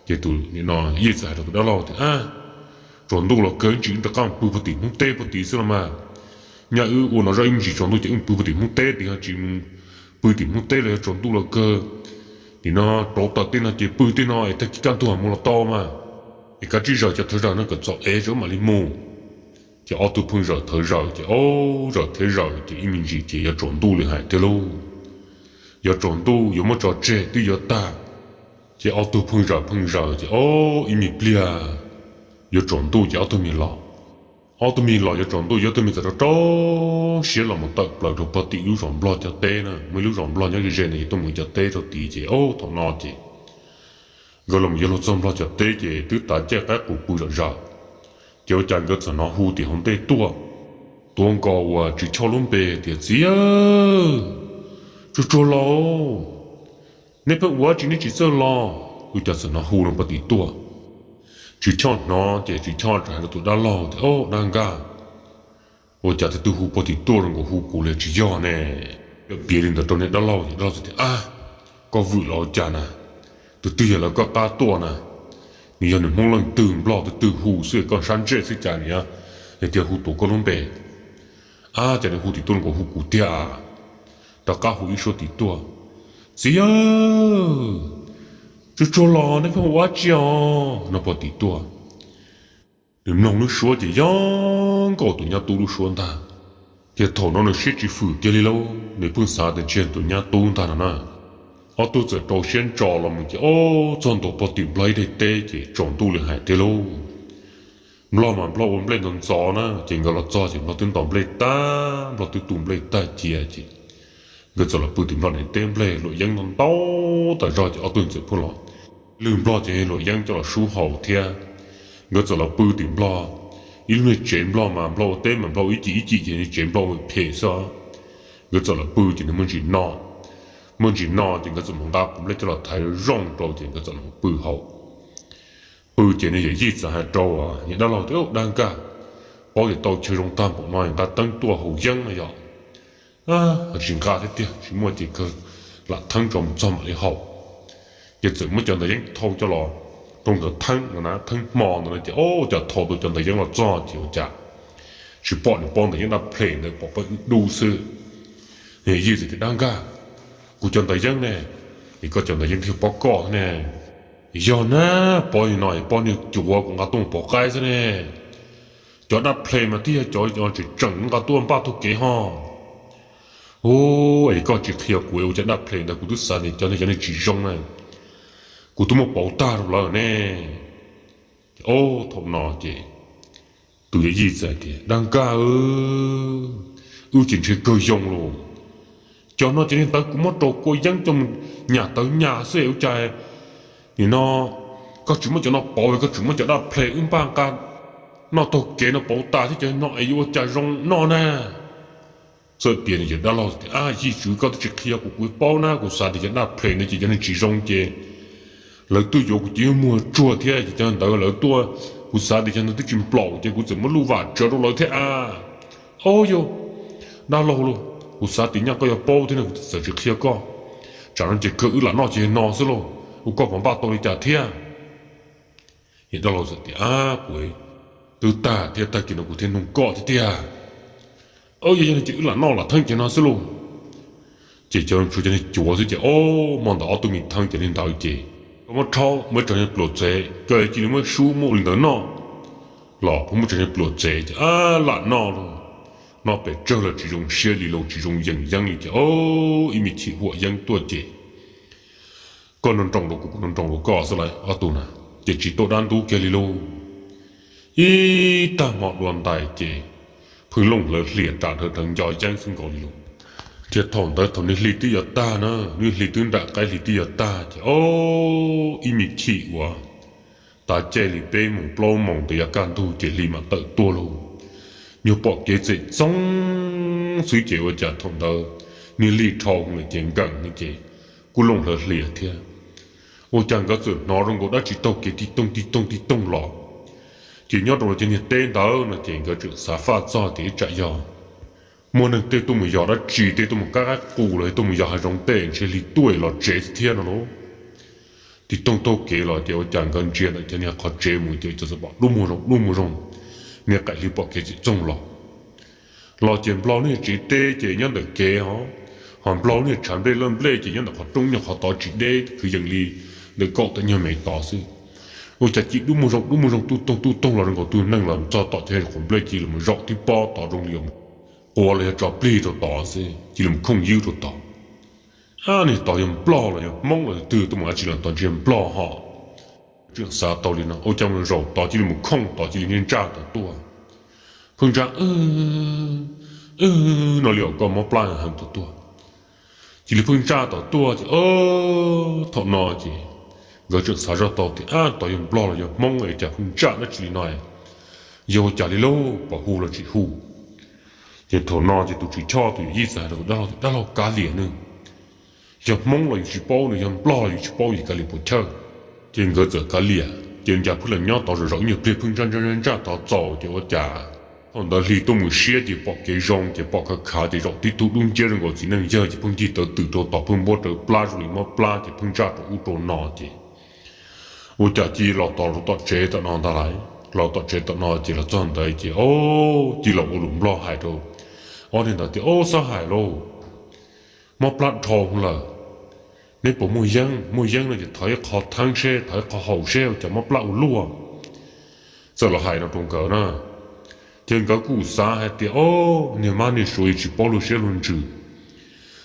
Ces tus no yij txawm hais rau tus dab laug tias, Tsaus ntuj los kawg, wb tsis wb rov qab mus pw puag tim Hmoob teb puag tid xwb los mas. Nyaj wb ua no zoj ib me ntsis tsaus ntuj ces wb mus pw puag tim Hmoob teb tid, ho tsis mus pw tim Hmoob teb los yog tsaus ntuj los kawg. Nim no rauv taws tej no ces pw tej no es tag kis kaj ntug mus los tau mas. Es kav tsij zaws cov thawv zaws no kom txaus ev tso wb mam li mus. Ces ob tug pheej zaws thawv zaws ces ob zaws thiab zaws ces ib me ntsis ces yuav tsaus ntuj li hais thiab lauj. Yuav tsaus ntuj yuav muab tso tseg twb yuav tag. Ces ob tug pheej zaws pheej zaws ces ob ib me pliag yuav tsaus ntuj ces ob tug me los. Ob tug me los yuav tsaus ntuj, ob tug me txawm rau rau siab los mus tawm plaws rau puag tim lub zos Nplog cov teb na, muaj ib lub zos Nplog nyob ze ze ntawd ces tuaj mus cov teb rau tid ces ob thaum no ces nkawd los mus yuav luag txog Nplog cov teb ces twb tav caij qaib qus pw zom zaws. Ces ua cas nkawd txawm hnov hu tim hauv ntej tuaj, tuav nkaus uas Tswv Choj lub npe tias, Txiv, tsuag tsuag los. Neb pheej ua dab tsi neb tsis txawj los? Ua cas txawm hnov hu no pog tim tuaj. Tswv Choj hnov ces Tswv Choj rov hais rau tus dab laug tias, Au dab nkaj, ua cas twb hu pog tim tuaj zoo nkaus hu kuv li tsis yog ne? Piav li ntawd rau niag dab laug ces dab laug txawm tias, Ab, koj vwm los ua cas na? Tus twg yog lawv koj qab tuaj na? Nws yog nws Hmoob leej twg, Nplog twg twg hu xwb, koj sab ntsej xwb cas nws yuav hais tias hu tuav koj lub npe? Ab, cas nws hu tim tuaj zoo nkaus hu kuv tiag. Rov qab hu ib suab tim tuaj, Txiv aw, tsuag tsuag los neb pheej ua dab tsi os? No pog tim tuaj. Nws mloog lub suab ces yog nkaus tus nyab tub lub suab ntag. Ces thaum no nws siab tsis fwm kiag li lauj, nws pheej xav tias ntshe tus nyab tub ntag no na. Ob tug txawm rau siab ntso los mus ces ob txog ntua pog tim Nplog ib daim teb ces tsaus ntuj li hais tiag lauj. Nplog mas Nplog ua nplej ntxov ntxov na, ces nkawd los txog ces Nplog twb ntaus nplej tag, Nplog twb tu nplej tag cia ces nkawd txawm los pw tim Nplog daim teb nplej luam yeeb ntau ntau tas zog ces ob tug txawm pheej los lwg Nplog cov luam yeeb coj los sub haus thiab. Nkawd txawm los pw tim Nplog ib lub niag tsev Nplog mas Nplog ua teb mas Nplog ua ib cim ib cim ces niag tsev Nplog ua phem xwb. Nkawd txawm los pw ces nws muaj ntsis no, muaj ntsis no ces nkawd txawm mus nqa qhov nplej coj los thaiv zoo rau ces nkawd txawm los pw haus. Pw ces nws yawm yij txawm hais rau niag dab laug tias, Dab nkaj, paub tias tau chaw zoo tag npaum no nqa teeb tuaj haus yeeb no yog tsis nqa thiab tiag, tsis muaj ces kawg lam theeb tso mus txog mam li haus. Ces txawm muab cov ntawv yeeb thau coj los rau nkawd theeb no na, theeb hmo ntawd no ces ua cas thau tau cov ntawv yeeb los txog ces ua cas tsis pom nws pob ntawv yeeb dab phem ntawd, pom peb wb dub xwb. Yawm yij txawm tias, Dab nkaj, kuv cov ntawv yeeb ne, es koj cov ntawv yeeb twb yog pob koj ne? Yog na, pob no pob niag cuav kuv nqa tuaj pov qaib xwb ne. Cov dab phem mas twb yog cov tseem tseem nqa tuaj npaj taug kev ho. Ua, es koj tsis qhia kuv ua cov dab phem ntawd kuv twb xav tias cov no cov neeg tsis zoo na, kuv twb muab pauv tag rau lawm ne. Ces thaum no ces tus yawm yij txawm tias, Dab nkaj, wb ces ntshe kawg yoo lauj. Cov no ces niag ntawd kuv muab rau kua yeeb coj mus nyas tawv nyas xwb ua cas nim no koj tsis muab cov no pauv, koj tseem muab cov dab phem wb npaj nqa noj taug kev no pauv tas thiab cov no es yuav ua cas zoo noj na? Txawm piav nws cov dab laug tias, Ab, yij tswv, koj twb tsis qhia kuv, kuv paub na, kuv xav tias cov dab phem ntawd ces cov neeg tsis zoo ces lawv tuaj yuav kuv ces yuav muag tsuag thiab ces cov ntawd lawv tuaj, kuv xav tias cov ntawd twb tsis nplaum ces kuv txawm muab luj vam tsawv rau lawv thiab a. Au yau, dab laug lauj, kuv xav tias nyaj koj yuav paub thiab no kuv txawm tsis qhia koj. Tsam no ces kawg wb lam noj ces no xwb lauj, ua koj puas npaj tau li cas thiab? Ces dab laug txawm tias, Ab, kuv twb tag thiab, tag kis no kuv thiaj nug koj thiab tiag. Yog no ces wb lam noj lam theeb ces no xwb lauj. Ces cov tshuav cov niag cuav xwb ces, o, hmo ntawd ob tug me theeb ces li ntawd ces koj muab rhaub muab tso niag pluav txev, koj cia li muab sub muab ua li ntawd noj los pheej muab tso niag pluav txev ces lam noj lauj. Noj pes tsawg los tsis zoo siab li lauj, tsis zoo yeem yeeb li ces, o, ib me chim huam yeeb tuaj ces koj nroo nroo rau kuv, kuv nroo nroo rau koj xwb lauj ob tug na. Ces tsis tuaj dab ntub kiag li lauj. Ib tag hmo dua ntais ces pheej looj hlawv hlias ram dhawv dhawv nco yeeb xwb nkaus li lauj. Ces thaum ntawd thaum niag hli twb yuav tag na, niag hli twb nram qaib hli twb yuav tag ces, o, ib me chim uas tav caij li peb moos plaub moos ntawd yav kaj ntug ces hli mam tawm tuaj lauj. Nyuag pom kev txawm txoog xwb ces ua cas thaum ntawd niag hli dhau lawm ces nkees ces kuj looj hlawv hlias thiab. Ua cas nkawd txawm hnov zoo nkaus dab tsi taug kev tig toog tig toog tig toog los. Ces nyob rau cov niag teb ntawd no ces nkawd tseem xav faj txog tias ib tsam yog muaj neeg tej tuaj mus yos dab tsi, tej tuaj mus kab qaib qus los tuaj mus yos hav zoov tej ntshe hli tuaj los tsev thiab no lauj. Tig toog taug kev los ces ua cas nkawd ntsia ntawm cov niag qhov tsev mus ces txawm pom dub muag zoo dub muag zoo, niag qaim hli pom kev txawm txoog los. Los ces nplog niag tsev teb ces nyob ntawm kev ho, ho nplog niag tshav nplej laj nplej ces nyob ntawm qhov rooj nyuag qhov tod tsis deb kwv yees li ntawm kaum tawm nyuag me tod xwb. Ua cas cia dub muag zoo dub muag zoo tuj toog tuj toog los zoo nkaus tus neeg los txog tom cov qhuav nplej cia li mus zaum tib pob tod zoo li quav los yog tso plig rau tod xwb, cia li mus khooj ywb rau tod. Ab, niag tod yog nplog los yog hmoob los yog twg tuaj mus dab tsi los tod ntshe nplog ho. Tseem xav tau li no ua cas mus zaum tod cia li mus khooj tod cia li ntsaj tod tuaj. Pheej ntsaj no li os, koj mob plab heev tod tuaj. Cia li pheej ntsaj tod tuaj ces thaum no ces nkawd tseem xav zoj tau tias ab, tod yog nplog los yog hmoob es cas pheej ntsaj dab tsi li no, yog ua cas li lauj, pom hu los tsis hu. Ces thaum no ces tus tswv choj tus yawm yij txawm hais rau dab laug tias dab laug, kav liam nawb, Yog Hmoob los yus tsis paub, nws yog Nplog los yus tsis paub, yus kav liam puas chawj. Ces nkawd txawm kav liam, ces cas pheej los nyob tod zaum zaum ib nyuag pliag pheej ntsaj ntsaj ntsaj ntsaj tod txaus, ces ua cas thaum ntawd hli tuaj mus siab ces pom kev zoo, ces pom khav khav, ces zaum tib tug dub nciab zoo nkaus txiv neej yawg, ces pheej ncig tawv twm rau tod, pheej npuab rawv plab zoo li mob plab, ces pheej ntsaj rau ub rau no, ces ua cas cia los tos rau tom tsev tom no ntag lauj. Los tom tsev tom no ces los txog ntawd ces, o, cia los ua lus Nplog hais rau ob niag ntawd tias, O, xob hais lauj, mob plab dhau lawm. Neb puas muaj yeeb? Muaj yeeb no ces thov ib qho theeb seb, thov ib qho haus seb, ua cas mob plab ua luaj. Txawm los hais no rau nkawd na, ces nkawd kuj xav hais tias, O, niag mab niag suav yuav tsis paub luag siab luag ntsws,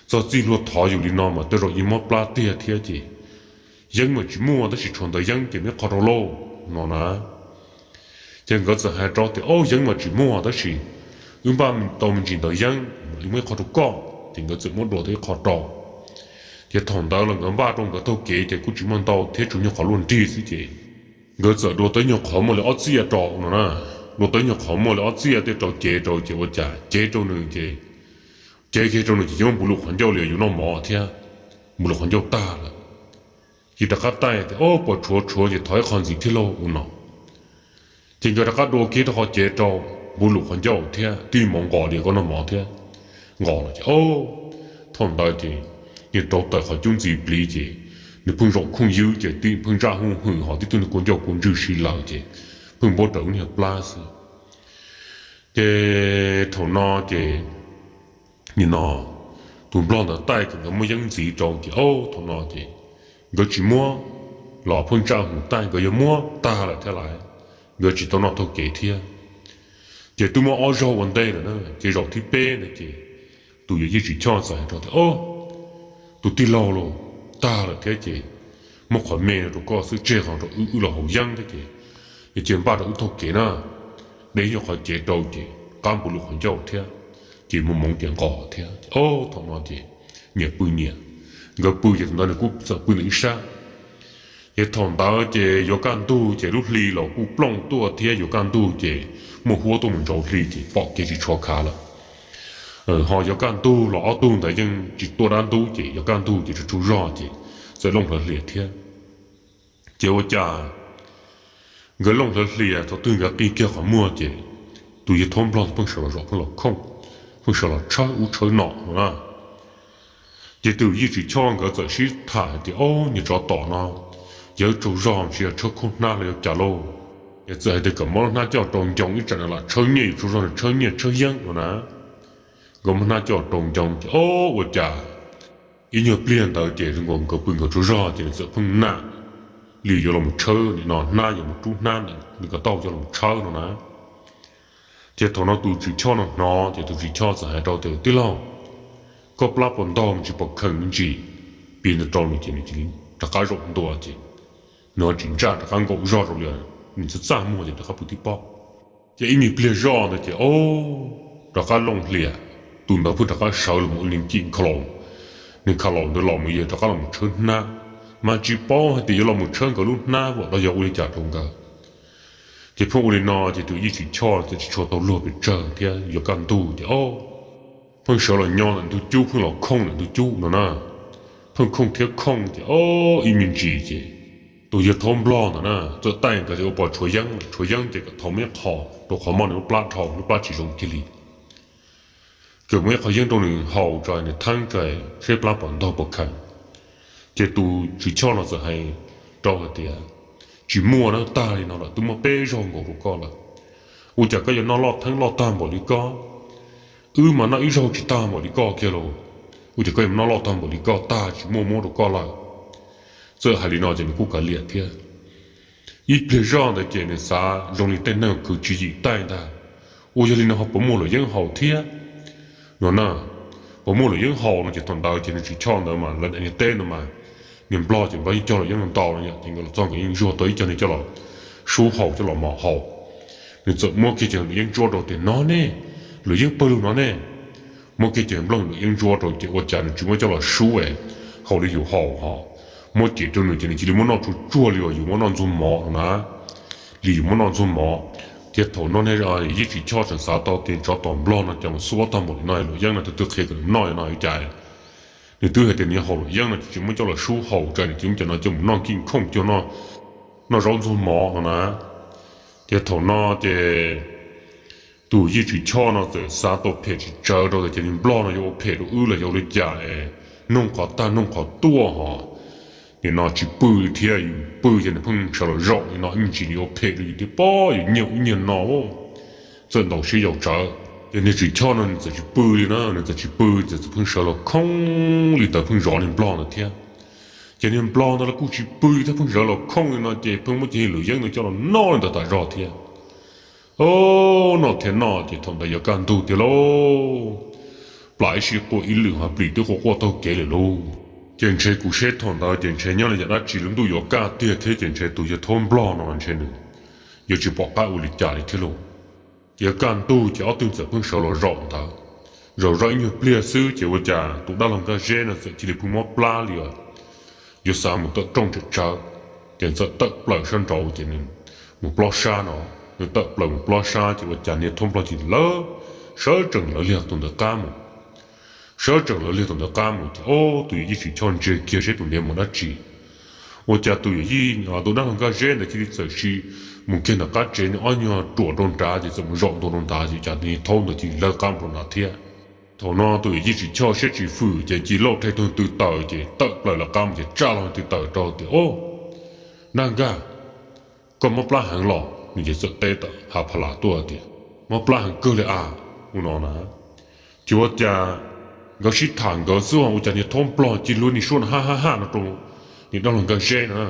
txog txij luag thov yus li no mas tej zaum yeej mob plab tiag thiab ces yeeb mas tsis muaj, tab sis tshuav ntawv yeeb ces muaj ib qho rau lauj no na. Ces nkawd txawm hais rau tias, O, yeeb mas tsis muaj, tab sis wb npaj tau me ntsis ntawv yeeb, mam li muab ib qho rau koj. Ces nkawd txawm muab dua tau ib qho rau. Ces thaum ntawd los nkawd npaj rau nkawd taug kev ces kuj tsis muaj ntau thiab, tsuas nyuag qhov luaj nrig xwb ces nkawd txawm dua tau ib nyuag qhov muaj li ob txhiab rau no na. Dua tau ib nyuag qhov muaj li ob txhiab tej rau, cev rau ces ua cas cev rau nws ces, cev kiag rau nws ces yeej muab npuv lus qhov ncauj li yuav noj mov thiab, npuv lus qhov ncauj tag lawm. Ces rov qab taij tias, O, puas tshuav? Tshuav ces thov ib qho ntxiv thiab lauj no. Ces nkawd rov qab dua kiag rau qhov cev rau, npuv lus qhov ncauj thiab, tib mov nqos li koj noj mov thiab, nqos no ces, o, thaum ntawd ces nws rauv taws qhov cub ntxiv pliv ces nws pheej zaum khooj ywb ces tib pheej ntsaj huj hwm, ho tib tug niag kua ncauj kua ntswg si lawm ces pheej npuab rawv lub niag plab xwb. Ces thaum no ces nim no tus nplog ntawd taij kom nkawd muab yeeb ntxiv rau ces, o, thaum no ces nkawd tsis muab los pheej ntsaj huv taij, nkawd yuav muab tag lawm thiab lais, nkawd tsis tau noj taug kev thiab. Ces twb muaj ob zaug ua ntej lawm na, ces zaum thib peb ntawd ces tus yawm yij Tsis Choj txawm hais rau tias, O, tus tij laug lauj, tag lawm thiab ces muab qhov me no rau koj xwb, tseg qhov rau wb, wb los haus yeeb thiab ces, ces cia npaj rau wb taug kev na. De nyuag qhov cev rau ces qab npuv lus qhov ncauj thiab, ces mus moov ces nqos thiab. O, thaum no ces nyias pw nyias, nkawd pw ces thaum ntawd nws kuj txawm pw nws ib sab. Ces thaum ntawd ces yuav kaj ntug ces lub hli los kuj plooj tuaj thiab, yuav kaj ntug ces muaj huab tuaj mus ntsaus hli ces pom kev tsis tshua khav lawm. Ho yuav kaj ntug los ob tug ntawd yeej tsis tuaj dab ntub ces yuav kaj ntug ces tsaug tsaug zog ces txawm looj hlawv hlias thiab. Ces ua cas nkawd looj hlawv hlias thaum twg nkawd qi kiag qhov muag ces tus yawg thaub nplog pheej sawv los zaum pheej los khooj, pheej sawv los tshawb ub tshawb no no na. Ces tus yij Tsis Choj nkawd txawm sib tham hais tias, O, niag tsov tom no yawg tsaug zog, tsis yog tshawb khooj hnab los yuav cas lauj. Ces txawm hais tias kom muab lub hnab coj rau ncoo, ib tsam nws lam tshawb nyiaj, yus tsaug zog nws tshawb nyiaj tshawb yeeb no na. Nkawd muab hnab coj rau ncoo ces, o, ua cas ib nyuag pliag ntawd ces zoo nkaus nkawd pw nkawd tsaug zog ces nws txawm pheej nam li yuav los tshawb nim no hnab, yuav mus rub hnab ntawm nws ko taw coj los tshawb no na. Ces thaum no tus Tsis Choj no hnov ces tus Tsis Choj txawm hais rau tias, Tij laug, koj plab puas ntog me ntsis, puas khees me ntsis? Piav ntawd rau nws ces nws cia li rov qab zaum ntua ces nws ho tsis ntsaj, rov qab nkaum zog rau li, nws txaj txaj muag ces rov qab pw tib pob. Ces ib me pliag zoj ntawd ces, o, rov qab looj hlias, tus ntawd pheej rov qab sawv los mus ua li cim nkha laus, nws nkha laus ntawd los mus yog rov qab los mus tshawb hnab, mas tsis paub hais tias yuav los mus tshawb nkawd lub hnab los yog ua li cas rau nkawd. Ces pheej ua li no ces tus yij Tsis Choj txawm tsis tshua tau luag pes tsawg thiab, yuav kaj ntug ces, o, pheej sawv los nyob ntawm ntug cub, pheej los khooj ntawm ntug cub no na. Pheej khooj thiab khooj ces, o, ib me ntsis ces tus yawg thaub nplog ntawd na txawm taij nkawd tias, Ua pos tshuav yeeb, tshuav yeeb ces kom thov muaj ib qho rau qhov mob nws lub plab dhau, lub plab tsis zoo kiag li. Kom muaj ib qho yeeb rau nws haus tso, nws theeb tso seb plab puas ntog puas khees. Ces tus Tsis Choj no txawm hais rau hais tias, Tsis muaj na, tag li no lawm, twb muaj peb zaug nkaus rau koj lawm. Ua cas koj yuav noj loj theeb loj tag npaum li koj? Wb mas noj ib zaug tsis tag npaum li koj kiag lauj. Ua cas koj yuav noj loj tag npaum li koj, tag tsis muaj muab rau koj lawm? Txawm hais li no ces nws kuj kav liam thiab. Ib pliag zoj ntawd ces nws xav zoo li tej neeg khwv tswv yim taij ntag, Ua yog li no ho puas muaj luam yeeb haus thiab no na? Puas muaj luam yeeb haus no? Ces thaum ntawd ces nws Tsis Choj ntawd mas lawv niag teb no mas, niag nplog ces nplog yeej cog luam yeeb ntau no yom, ces nkawd los txog nkawd yeej zuag tau ib co niag coj los sub haus, coj los mos haus. Nws txawm muab kiag cov luam yeeb ntsuab rau tias, No ne, luam yeeb pawg lug no ne. Muab kiag cov nplog luam yeeb ntsuab rau ces ua cas nws tsis muab coj los sub es haus li yus haus ho, muab cem rau nws ces nws cia li muab noj tsuag tsuag li uas yus muab noj ntxuag mov no na, li yus muab noj ntxuag mov. Thiab thaum no ne, Yij Tsis Choj tseem xav tau tias tsov tom nplog no cov mus xub tag npaum li no, luam yeeb no tus twg qhia kom nws noj no li cas? Nws twb hais tias nws yog haus luam yeeb no ces tsis muab coj los sub haus, tsam nws cia muab cov no coj mus noj kij khooj cuag noj zaub ntxuag mov no na. Ces thaum no ces tus Yij Tswv Choj no txawm xav tau phem tsis tsawg rau tias cov niag nplog no yuav ua phem rau wb los yog ua li cas es noog qhov tag noog qhov tuaj hos nim no tsis pw li thiab, yus pw ces nws pheej sawv los zaum li no ib me ntsis nws yuav phem rau yus thiab pob, yus nyiag ub nyiag no. Txawm ntaus siab yau tsawv ces niag Tswv Choj no nws txawm tsis pw li na, nws txawm tsis pw, nws txawm pheej sawv los khooj li ntawd pheej zov niag nplog ntawd thiab. Ces niag nplog ntawd los kuj tsis pw li thiab pheej sawv los khooj li no ces pheej muab cov niag luam yeeb ntawd coj los noj li ntawd tas zog thiab. Noj thiab noj ces thaum ntawd yuav kaj ntug tiag lauj, plam ib sij quaj ib lwm ho plis twb quaj quaj taug kev lawm lauj. Ces ntshe kuv seb thaum ntawd ces ntshe nyob li yam dab tsi lub ntuj yuav kaj tiag thiab ces ntshe tus yawg Thaub Nplog no ntshe nws yuav tsis pom qab ua li cas li thiab lauj. Ces yuav kaj ntug ces ob tug txawm pheej sawv los zaum ntawd, zaum zoj ib nyuag pliag xwb ces ua cas tus dab laug Nkaj Zeb no txawm cia li pheej mob plab li os, yuav xav mus tawm rooj tsawv tsawv, ces txawm tawm plaws sab nraud ces nws mus plob sab no, nws tawm plaws mus plob sab ces ua cas niag Thaub Nplog ces lawv, sawv tsees lawv liag tus ntawd qab mus. Sawv tsees lawv liag tus ntawd qab mus ces ob tus yawm yij Tswv Choj ntsia kiag seb tus ntiav mus dab tsi. Ua cas tus yawm yij, tus dab laug Nkaj Zeb ntawd cia li txawm sim mus kiag ntawm qab tsev, nws ob nyuag ruam rau nrad ces txawm mus zaum ntua rau nrad ces cas niag Thaub ntawd cia li lawv qab mus rau nrad thiab. Thaum no tus yawm yij Tswv Choj siab tsis fwm ces cia li lauj rhe tug tw taws ces tawm plaws lawv qab mus ces tsa loo tw taws rau tias, Ob, dab laug Nkaj, koj mob plab heev los? Nws ces txawm teb tawm ha pha las tuaj tias, Mob plab heev kawg li a, ua no na. Ces ua cas nkawd sib tham nkawd xwb ua cas niag Thaub Nplog cia li luag niag suab no ha ha ha no rau niag dab laug Nkaj Zeb na.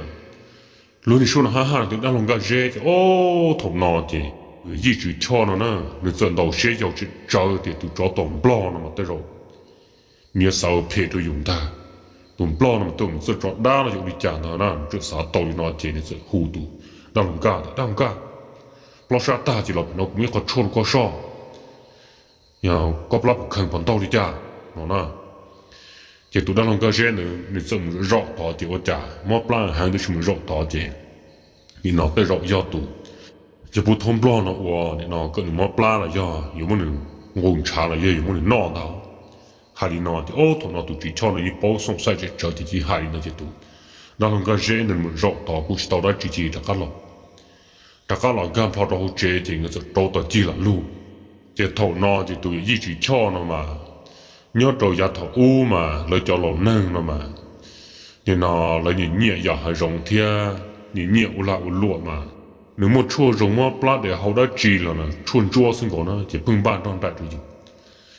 Luag niag suab no ha ha no rau dab laug Nkaj Zeb ces ob thaum no ces yij Tswv Choj no na, nws txawm ntaus siab yau tsawv tias tus tsov tom Nplog no mas tej zaum nws yuav xav ua phem rau yus ntag. Tus Nplog no mas tej zaum nws txawj tso dab los yog ua li cas ntag na, nws txawm xav tau li no ces nws txawm hu tus dab laug Nkaj tias, Dab laug Nkaj, plob sab tag ces los pem no kuv muab ib qho tshuaj rau koj soj, koj plab puas kheev puas ntaug li cas no na. Ces tus dab laug Nkaj Zeb ntawd nws txawm mus zaum tod ces ua cas mob plab heev tab sis mus zaum tod ces nim no tej zaum yog tus, yog puag Thaub Nplog no ua nim no kom nws mob plab los yog yuav muab nws nqus ntshav los yog yuav muab nws noj ntag. Hais li no ces ob thaum no tus Tswv Choj no yeej paub xoom xaim tsawv tsawv ces cia li hais li no ces tus dab laug Nkaj Zeb ntawd mus zaum tod kuj tsis tau dab tsi ces rov qab los, rov qab los nkag nplho rau hauv tsev ces nkawd txawm rauv taws cig lam lug. Ces thaum no ces tus yawm yij Tswv Choj no mas nyob rau yav thaum ub mas lawv cov laus neeg no mas nim no lawv nyiam nyiam yos hav zoov thiab nyiam nyiam ua lag ua luam mas nws muaj tshuaj zoo mob plab dev hau dab tsi los tshuaj ntsuab xwb nkaus na ces pheej npaj nrog nraim rau yus.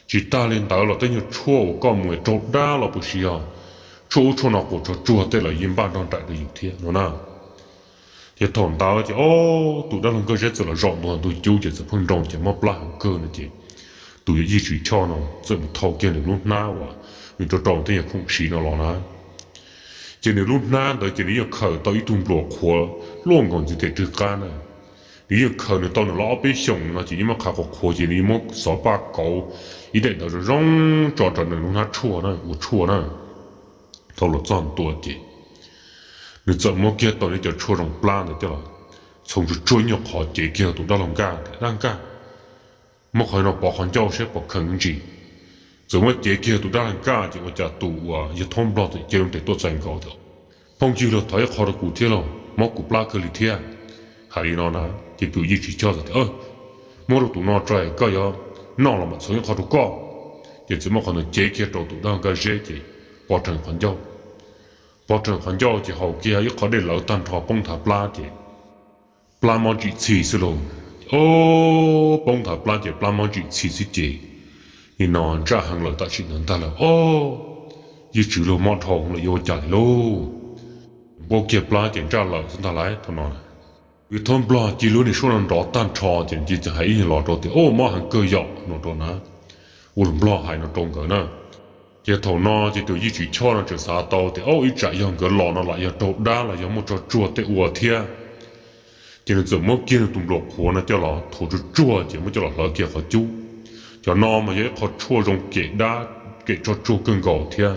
Tsis tag li ntawd los tej nyuag tshuaj uas koj mus raug dab los puas sis yog tshuaj ub tshuaj no quas tsog tsuag tej los yeej npaj nrog nraim rau yus thiab no na. Ces thaum ntawd ces ob tus dab laug Nkaj Zeb txawm los zaum ntua ntug cub ces txawm pheej nroo ces mob plab heev kawg no ces tus yawm yij Tswv Choj no txawm mus thau kiag nws lub hnab uas nws rau rau tej nyuag khoom siv no los na. Ces nws lub hnab ntawd ces nws yeej khaws tau ib tug npluas qhuav luaj nkaus ntxiv tes rwg qab na. Nws yeej khaws nws tau nws los ob peb xyoos no ces yeej muab qhav qhuav qhuav ces nws yeej muab xov paj kauv ib daim ntawd zoo zoo tso rau nws lub hnab tshuaj na, ua tshuaj na. Thaum los txog ntua ces nws txawm muab kiag tau nws cov tshuaj zoo plab ntawd coj los txhoov tsuag tsuag ib nyuag qhov cev kiag tus dab laug Nkaj tias, Dab laug Nkaj, muab qhov no pov qhov ncauj saib puas kheev ntsis. Txawm muab cev kiag tus dab laug Nkaj ces ua cas tus uas yawg Thaub Nplog txawm cia li tes tuaj txais nkaus tias, Phooj ywg, los thov ib qho rau kuv thiab lauj, mob kuv plab kawg li thiab. Hais li no na, ces tus yij Tswv Choj tias, Muab rau tus no tso, koj yuav noj los mam txhoov ib qho rau koj. Ces txawm muab qhov ntawd cev kiag rau tus dab laug Nkaj Zeb ces pov rhees qhov ncauj. Pov rhees qhov ncauj ces haus kiag ib qho dej lawv tag nrho poob nthav plab ces plab mob tsim txhis xwb lauj. Ob, poob nthav plab ces plab mob tsim txhis xwb ces nim no ntsaj heev lawm tam sim ntawd ntag lawm. Ob, yij Tswv, luag mob dhau lawm yuav ua cas li lauj? Npuab kiag plab ces ntsaj lawm xwb ntag lauj. Thaum no yawg Thaub Nplog cia li luag niag suab no nrov tag nrho ces nws cia li hais ib los rau tias, Ob, mob heev kawg yom, no rau na. Ua lus Nplog hais no rau nkawd na. Ces thaum no ces tus yij Tswv Choj no tseem xav tau tias, Ob, ib tsam yog nkawd los no lam yog raug dab los yog muaj tsog tsuag tej ua thiab. Ces nws txawm muab kiag nws tus npluas qhuav no coj los thuav tsuag tsuag ces muab coj los hlawv kiag qhov cub. Cov no mas yog ib qho tshuaj zoo kem dab kem tsog tsuag kawg nkaus thiab.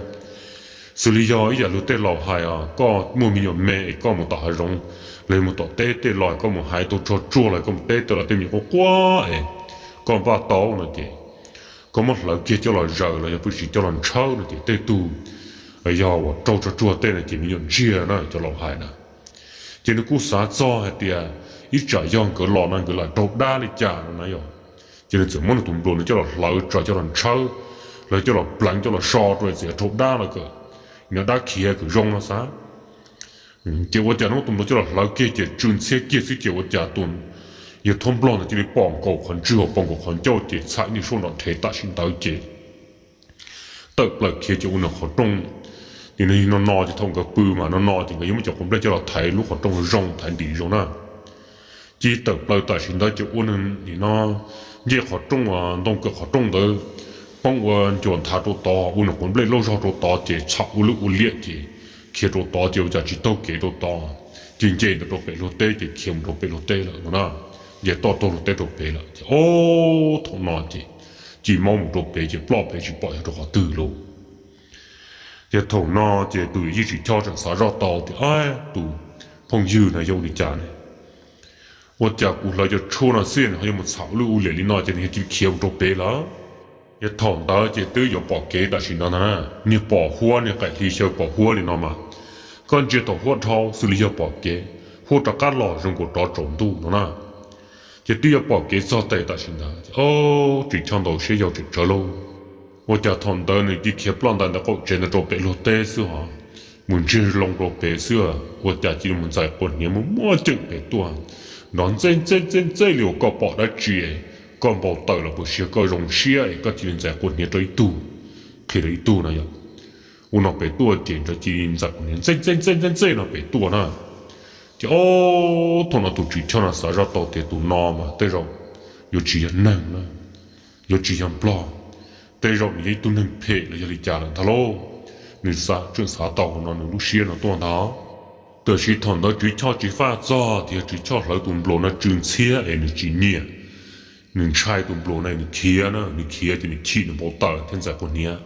Xws li yog ib yam luag tej laus hais, koj muaj me nyuam me es koj mus tom hav zoov, los mus tom teb tej los koj mus hais tau tsog tsuag los koj mus teb tau los tej me nyuam quaj quaj es koj npaj tau no ces koj muab hlawv kiag coj los zaws los yog pw sis coj los ntshawb no ces tej tug yog uas raug tso tsuag tej no ces me nyuam ntsiag na, cov laus hais na. Ces nws kuj xav txog hais tias ib tsam yog nkawd los no nkawd lam raug dab li cas no na yog. Ces nws txawm muab nws tus npluas nws coj los hlawv tso, coj los ntshawb, los coj los pleev, coj los so rau txiav raug dab los kom no dab khiav kom zoo no xav. Ces ua cas nws tus npluas coj los hlawv kiag ces tsw ntxhiab kiag xwb ces ua cas tus yawg thob nplog ntawd cia li pom nkaus qhov ntswg, pom nkaus qhov ncauj ces txham ib niag suab nrov rhev tam sim ntawd ces tawm plaws khiav ces ua nws qhov rooj. Nim no no ces thaum nkawd pw mas no no ces nkawd yuav muab cov quav nplej coj los thaiv lub qhov rooj zoo, thaiv ntim zoo na. Ces tawm plaws tam sim ntawd ces ua nws nim no ncej qhov rooj, ntoo kawm qhov rooj ntawd poob ua ncua nthav rau tod, ua nws quav nplej lauj zog rau tod ces txham ua lwj ua liam ces khiav rau tod ces ua cas tsis taug kev rau tod, ces nce ntawd rau pem luag teb ces khiav mus rau pem luag teb lawm no na. Nce toj taug luag teb rau pem lawm ces ob thaum no ces ci maub mus rau pem ces ploj pem tsis pom yog rau qhov twg lauj. Ces thaum no ces tus yawm yij Tswv Choj tseem xav zoj tau tias, Ab, tus phooj ywg no yog ua li cas ne? Ua cas kuv hlawv cov tshuaj no xwb nws ho yuav mus txham ua lwj ua liam li no ces nws yog cia li khiav mus rau pem lawm. Ces thaum ntawd ces twb yuav pom kev tam sim no ntag na, niag pom huab, niag qaim hli xyaw pom huab li no mas, koj ntsia thaum huab dhau xws li yog pom kev, huab rov qab los zoo nkaus rov tsaus ntuj no na. Ces twb yuav pom kev txog tes tam sim ntawd, Tswv Choj ntau siab yau tseem tsawv lauj. Ua cas thaum ntawd nws cia khiav ploj ntais ntawm qaum tsev ntawd rau pem luag teb xwb hos, mus ntsiag loo rau pem xwb, ua cas cia li mus ntxais quas hniav mus muaj ceem pem tuaj, nrov ntxej ntxej ntxej ntxej li uas koj pom dab tsi, koj npau taws los puas siab, koj zoo siab es koj cia li ntxais quas hniav rau ib tug, qhia rau ib tug no yog. Ua no pem tuaj ces nrov cia li ntxais quas hniav ntxej ntxej ntxej ntxej ntxej no pem tuaj na. Ces ob thaum no tus Tswv Choj no xav zoj tau tias tus no mas tej zaum yuav tsis yog neeg na, yuav tsis yog nplog, tej zaum nws yog ib tug neeg phem los yog li cas lawm ntag lauj. Nws xav, tseem xav tau qhov no nws lub siab no tuaj ntag. Tab sis thaum ntawd Tswv Choj tsis faj txog tias Tswv Choj hlawv tus npluas no tsw ntxhiab es nws tsis nyiam, nws ntshai tus npluas no nws khiav na, nws khiav ces nws chim nws npau taws thiab ntxais quas hniav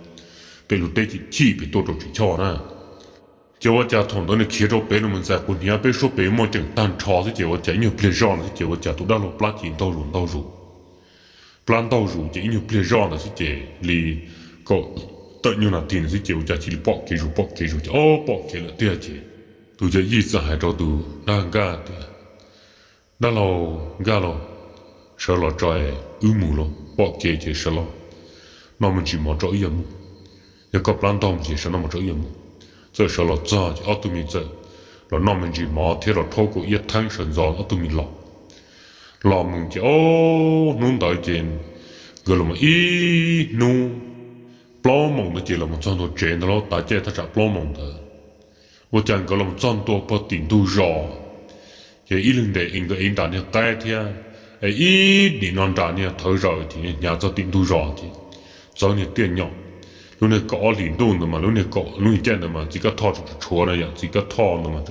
pem luag teb ces chim pem tuaj rau Tswv Choj na. Ces ua cas thaum ntawd nws khiav rau pem los mus ntxais quas hniav peb suab pem muaj ceem tag nrho xwb ces ua cas ib nyuag pliag zoj ntawd xwb ces ua cas tus dab laug plab cia li ntaug zus ntaug zus, plab ntaug zus ces ib nyuag pliag zoj ntawd xwb ces li kaum tawm nyuag nas this ntawd xwb ces ua cas cia li pom kev zus pom kev zus ces ob pom kev lawm tiag ces tus yawm yij txawm hais rau tus dab nkaj tias, Dab laug nkaj lauj, sawv los tso es wb mus lauj, pom kev ces sawv los noj me ntsis mov tso wb yuav mus. Yog koj plab ntaug ces sawv noj mov tso wb yuav mus. Txawm sawv los txog ces ob tug me txawm los noj me ntsis mov thiab los rhaub kaum iab theeb sawv ntxov ob tug me los. Los mus ces ob hnub ntawd ces nkawd los mus ib hnub plaub moos ntawd ces los mus txog ntua tsev ntag lauj, tav caij thaj tsam plaub moos ntawd. Ua cas nkawd los txog ntua puag tim ntug zos, ces ib leeg nres nkawd ib nram niag qaib thiab, es ib nim no nram niag thawv zaws ces hnyav txog tim ntug zos ces txawv niag tiaj nyom. Lub niag kaum ob hlis ntuj ntawd mas lub niag kaum lub niag caij ntawd mas txiv kab thoj tshuav tshuav na yom, txiv kab thoj ntawd mas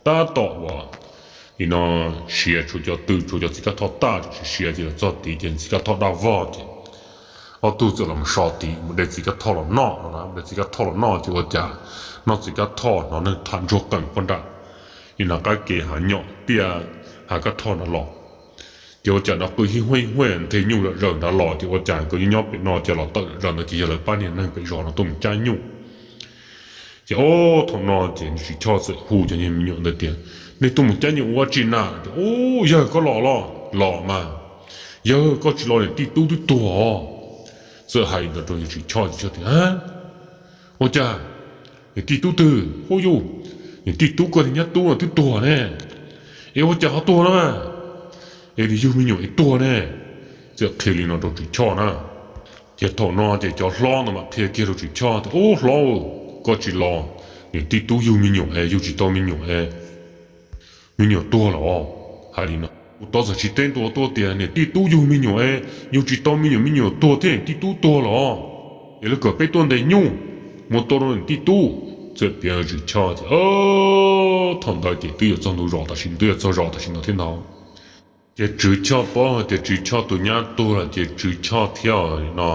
tab tom uas nim no siav tshuav cov tw tshuav cov txiv kab thoj taj tsis siav ces los txog tid ces txiv kab thoj daj vog ces ob tug txawm los so tid mus de txiv kab thoj los noj no na, de txiv kab thoj los noj ces ua cas noj txiv kab thoj hnov neeg tham ntsuag qees puag nram nim no qab kev hav nyom tiaj hav kab thoj nrad los. Ces ua cas hnov qw hib huaj hib huaj nthe nyuj zom zaws nrad los ces ua cas nkawd nyob nyob pem no ces los tawm zom zaws ntawd ces yog lawv pab niag neeg pem zos no tuaj mus cab nyuj. Ces ob thaum no ces Tswv Choj txawm hu cov niag me nyuam ntawd tias, Nej tuaj mus cab nyuj ua tsi na? Ces, Ub, yawg koj los los? Los mas. Yawg koj tsis los niam tij tub twb tuag os. Txawm hais li ntawd rau Tswv Choj, Tswv Choj tias, Ua cas niam tij tub twg? Hu yus, niam tij tub koj niag nyab tub no twb tuag ne. Es ua cas ho tuag no mas? Es nws yug me nyuam es tuag ne. Txawm qhia li no rau Tswv Choj na. Ces thaum no ces cov hlob ntawd mam qhia kiag rau Tswv Choj tias, Ub hlob, koj tsis los, niam tij tub yug me nyuam es yug tsis tau me nyuam es me nyuam tuag lawm os. Hais li no, kuv tov txog tsis teb ntua tuaj tias niam tij tub yug me nyuam es yug tsis tau me nyuam, me nyuam tuag thiab niam tij tub tuag lawm os. Es lawv kom peb tuaj ntes nyuj muab tua rau niam tij tub. Txawm piav Tswv Choj ces thaum ntawd ces twb yuav txog ntua zos tam sim, twb yuav txog zos tam sim no thiab ntag. Ces Tswv Choj paub hais tias Tswv Choj tus nyab tuag lawm ces Tswv Choj thiab no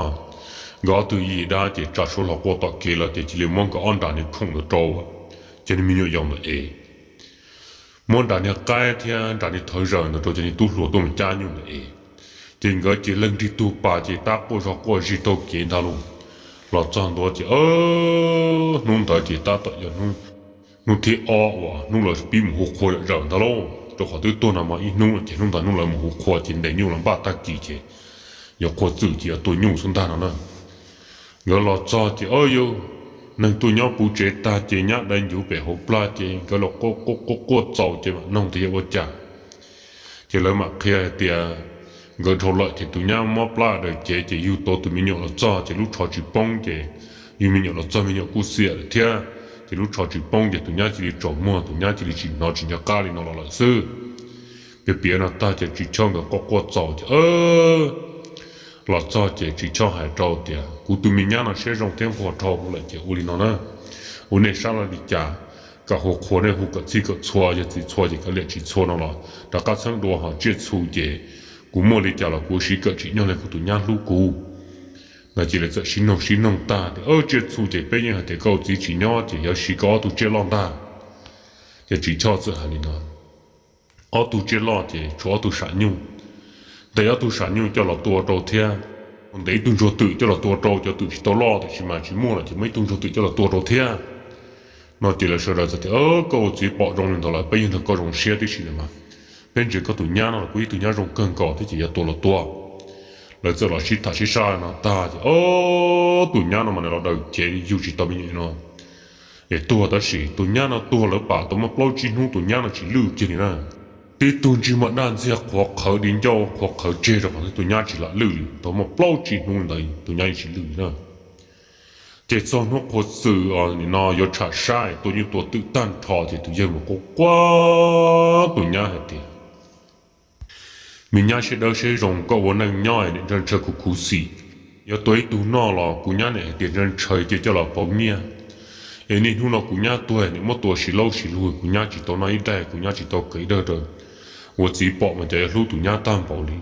nkawd ob tug yim dab ces tsa suab hlo quaj tom kev los ces cia li muab nkawd ob nram niag khoom ntawd rau cov niag me nyuam yaus ntawd ev. Muab nram niag qaib thiab nram niag thawv zaws ntawd rau cov niag tub hluas tuaj mus cab nyuj ntawd ev. Ces nkawd ces leej nrig tug pas ces tab quaj zog quaj zig taug kev ntag lauj. Los txog ntua ces hnub ntawd ces tab tom yog hnub thib ob uas hnub lawv pib mus hu qhua zom zaws ntag lauj, rau qhov twb tuag no mas ib hnub lawm ces hnub ntawd hnub lawv mus hu qhua ces ntes nyuj los npaj tag kis ces yuav qhua txwm ces yuav tua nyuj xwb ntag no na. Nkawd los txog ces o yog neeg tuaj nyob puv tsev tag ces nyab dai ncuv pem hauv plag ces nkawd los quaj quaj quaj txaus ces mam noog tias yog ua cas. Ces lawv mam qhia hais tias nkawd dhau lawm ces tus nyab mob plab daws cev ces yug tau tus me nyuam los txog ces lub tsho tsis poob ces yug me nyuam los txog me nyuam kuj xiam lawm thiab, ces lub tsho tsis poob ces tus nyab cia li tsaus muag, tus nyab cia li tsis hnov tsis nco qab li no los lawm xwb. Piav piav no tag ces Tsis Choj nkawd quaj quaj txaus ces los txog ces Tsis Choj hais rau tias kuv tus me nyab no siab zoo thiab nquag dhau lawm ces ua li no na, ua nej sab laj li cas, kom hu qhua nej hu kom txhij kom txhua, yog txhij txhua ces kav liam, tsis txhua no los rov qab txheeb dua, ho tsiaj txhu ces kuv muaj li cas los kuv siv kom tsim nyog li kuv tus nyab hlub kuv. No ces lawv txawm sib noog sib noog tag tias tsiaj txhu ces peb yeej hais tias koj txiv tsis nyob ces yuav siv koj ob tug tsiaj loj ntag. Ces Tsis Choj txawm hais li no, ob tug tsiaj loj ces tshuav ob tug sam nyuj, ntes ob tug sam nyuj coj los tua rau thiab, ntes ib tug ntsuag twm coj los tua rau, cov twm tsis tau loj tiam sis mas tsis muaj lawm ces muaj ib tug ntsuag twm coj los tua rau thiab. No ces lawv sawv daws txawm tias koj ua txiv pom zoo li ntawd lawm peb yeej nrog koj zoo siab tib si lawm mas, peb ntsia koj tus nyab no los kuj ib tug nyab zoo kawg nkaus thiab ces yuav tua los tua. Lawv txawm los sib tham sib sab no tag ces o tus nyab no mas nws los daws cev yug tsis tau me nyuam no es tuag, tab sis tus nyab no tuag lawv pam tau muaj plaub tsib hnub tus nyab no tsis lwj kiag li na. Tib tug ntsej muag daj ntxiag qhuav qhawv di ncauj qhuav qhawv tseg rau qhov tus nyab tsis lam lwj li, tau muaj plaub tsib hnub ntawd tus nyab yeej tsis lwj li na. Ces txog hnub qhua txwm nim no yuav tsham sab tua nyuj tua twm tag nrho ces tus yawg mus quaj quaj tus nyab hais tias me nyab siab dawb siab zoo, koj ua neej nyob niam ntshaw ntshaw kuv khuv xim, yuav tua ib tug noj los kuv nyab niam hais tias ntshaw ntshaw cia coj los pauv nyiaj. Es niaj hnub no kuv nyab tuag niam muab tua siv laub siv lug, kuv nyab tsis tau noj ib daig, kuv nyab tsis tau khaws ib daig rau. Ua txiv pom mas cov yuav hlub tus nyab tag npaum li.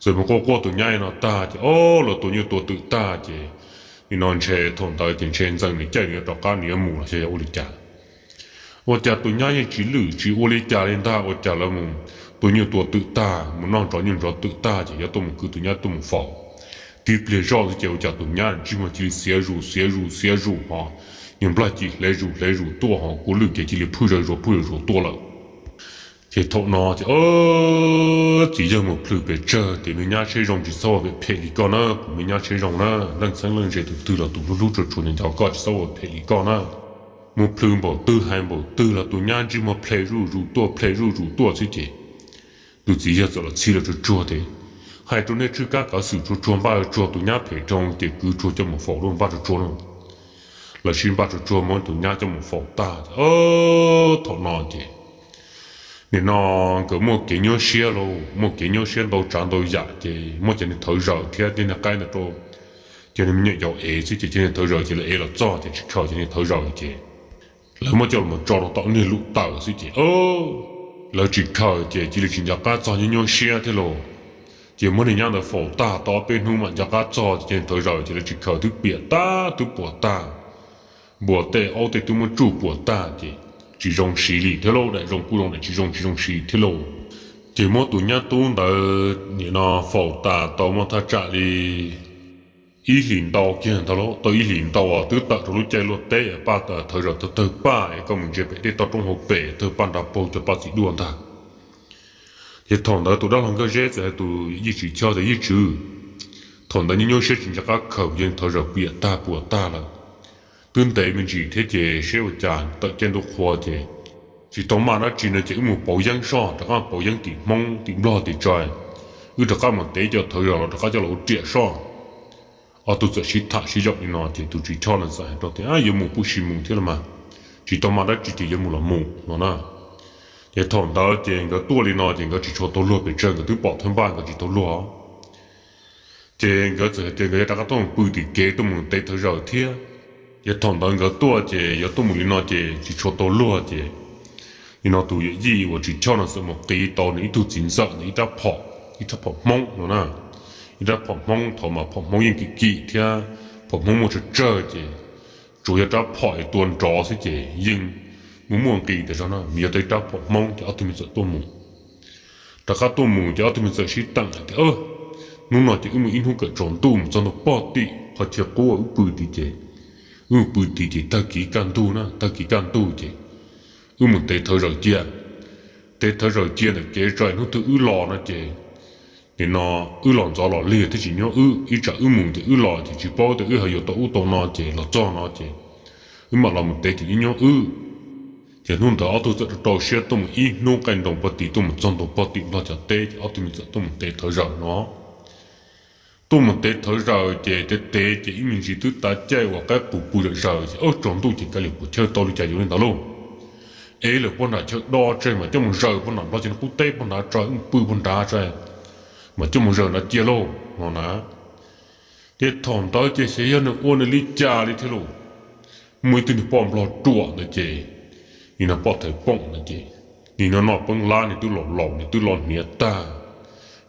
Txawm mus quaj quaj tus nyab no tag ces o lawv tua nyuj tua twm tag ces nim no ntshe thaum ntawd ces ntshe ntxeev nws caij nws yuav rov qab nws yuav mus los xyov yog ua li cas. Ua cas tus nyab yeej tsis lwj tsis ua li cas li ntag, ua cas lawv mus tua nyuj tua twm tag mus noj nrov nyuj nrov twm tag ces yuav tuaj mus kwv tus nyab tuaj mus faus. Tib pliag zoj xwb ces ua cas tus nyab ntsej muag cia li xiav zus xiav zus xiav zus ho, niag nplaig ci hle zus hle zus tuaj ho, kua lwj ces cia li phwj zaws zuav phwj zaws zuav tuaj lawm. Ces thaum no ces txiv yawg mus plhws pes tsawg tias me nyab siab zoo tsis txhob ua phem phem li koj na, kuv me nyab siab zoo na, leej txheeb leej ze tus twg los tus hlub hlub tshua tshua nco nco koj, tsis txhob ua phem li koj na. Mus plhws npaum twg hais npaum twg los tus nyab ntsej muag ple zuj zus tuaj ple zuj zus tuaj xwb ces tus txiv yawg txawm los txhij los tsuag tsuag tias hais rau nej tshwj kab kav xwm tsuag tsuag, npaj tsuag tus nyab phem rau ces kwv tsuag coj mus faus lauj, npaj tsuag tsuag lauj. Lawv sib npaj tsuag tsuag muab tus nyab coj mus faus tag ces thaum no ces nim no nkawd muaj kev nyuaj siab lauj, muaj kev nyuaj siab ntau tsav ntau yam ces muab cov niag thawv zaws thiab tej niag qaib ntawd rau cov niag me nyuam yaus ev xwb ces cov niag thawv zaws ces lawv ev los txog ces tsis khaws cov niag thawv zaws ces lawv muab coj los tso rau tom niag lub taws xwb ces lawv tsis khaws ces cia li tsis nco qab txog, nyuaj nyuaj siab thiab lauj. Ces muab niag nyab ntawd faus tag tau ob peb hnub mam nco qab txog ces cov niag thawv zaws ces lawv tsis khaws twb piam tag twb puas tag, npuas tej aub tej twb muab tsuj puas tag ces tsis zoo siv li thiab lauj, daim zoo kuj zoo daim tsis zoo tsis zoo siv thiab lauj. Ces muab tus nyab tub ntawd nim no faus tas tau muaj thaj tsam li ib hlis ntau kiag ntag lauj, tau ib hlis ntau twb tawm rau lub caij luaj teb es paj thawv zaws tawg paj es koj mus ntsia pem tej toj roob hauv pes tawg paj nra paug cov paj txiv duaj ntag. Ces thaum ntawd tus dab laug Nkaj Zeb txawm hais tus yij Tsis Choj tias yij Tswv, thaum ntawd nyuaj nyuaj siab tsis nco qab khaws, yog thawv zaws piam tag puas tag lawm, twb ntev me ntsis thiab ces seb ua cas tawm caij ntuj qhua ces tsis tau maj dab tsi no ces wb mus pauv yeeb soj, rov qab pauv yeeb tim Hmoob tim Nplog tim tso, wb rov qab mus tev cov thawv zaws los rov qab coj los ua riam soj. Ob tug txawm sib tham sib yaum li no ces tus Tsis Choj no txawm hais rau tias yuav mus kuj sim mus thiab los mas, tsis tau maj dab tsi ces yuav mus los mus no na. Ces thaum ntawd ces nkawd tuaj li no ces nkawd tsis tshua tau luag pes tsawg, nkawd twb pom thawj npaj nkawd tsis tau luag. Ces nkawd txawm hais tias nkawd yuav rov qab tuaj mus pw tim kev tuaj mus tev thawv zaws thiab. Ces thaum ntawd nkawd tuaj ces yuav tuaj mus li no ces tsis tshua tau luag ces nim no tus yawm yij uas Tsis Choj no txawm mus qiv tau nws ib tug txiv ntxawm ntawd ib rab phom, ib rab phom Hmoob no na. Ib rab phom Hmoob thaum mas phom Hmoob yeej kim kim thiab, phom Hmoob muaj tsawg tsawg ces tsuas yog rab phom es tua nrov xwb ces yeej muaj muaj nqis tas zog no, yog tau ib rab phom Hmoob ces ob tug me txawm tuaj mus. Rov qab tuaj mus ces ob tug me txawm sib teem hais tias hnub no ces wb mus ib hnub kawm tsaus ntuj mus txog ntua pog tim qhov chaw qub wb pw tid ces, wb mus pw tid ces tag kis kaj ntug na, tag kis kaj ntug ces wb mus tev thawv zaws cia. Tev thawv zaws cia ntawm kev tso hnub twg wb los no ces, nim no wb los ntxov los lig thiaj tsis nyuab wb, ib tsam wb mus ces wb los ces tsis paub tias wb ho yuav tau ub tau no ces los txog no ces wb mam los mus tev ces nyuab nyuab wb. Ces hnub ntawd ob tug txawm rau rau siab tuaj mus ib hnub qaij nroos pog tim, tuaj mus txog ntua pog tim Nplog cov teb ces ob tug me txawm tuaj mus tev thawv zaws no. Tuaj mus tev thawv zaws ces tev tev ces ib me ntsis twb tav caij uas qaib qus pw zom zaws ces tsaus ntuj ces kav liam puas chawj tau li cas yuav li ntawd lauj. Ev lawm pog nram chaw do tseg mas coj mus zaws pog nram Nplog ces qub teb pog nrad tso, wb mus pw pog nrad tso, mas coj mus zaws nrad cia lauj no na. Ces thaum ntawd ces xyov yog nws ua nws li cas li thiab lauj, muaj ib tug niag poj Nplog ruam ntawd ces, nim no poj Thaiv Pooj ntawd ces, nim no noj peeb lab nws twb laus laus nws twb lo hniav tag,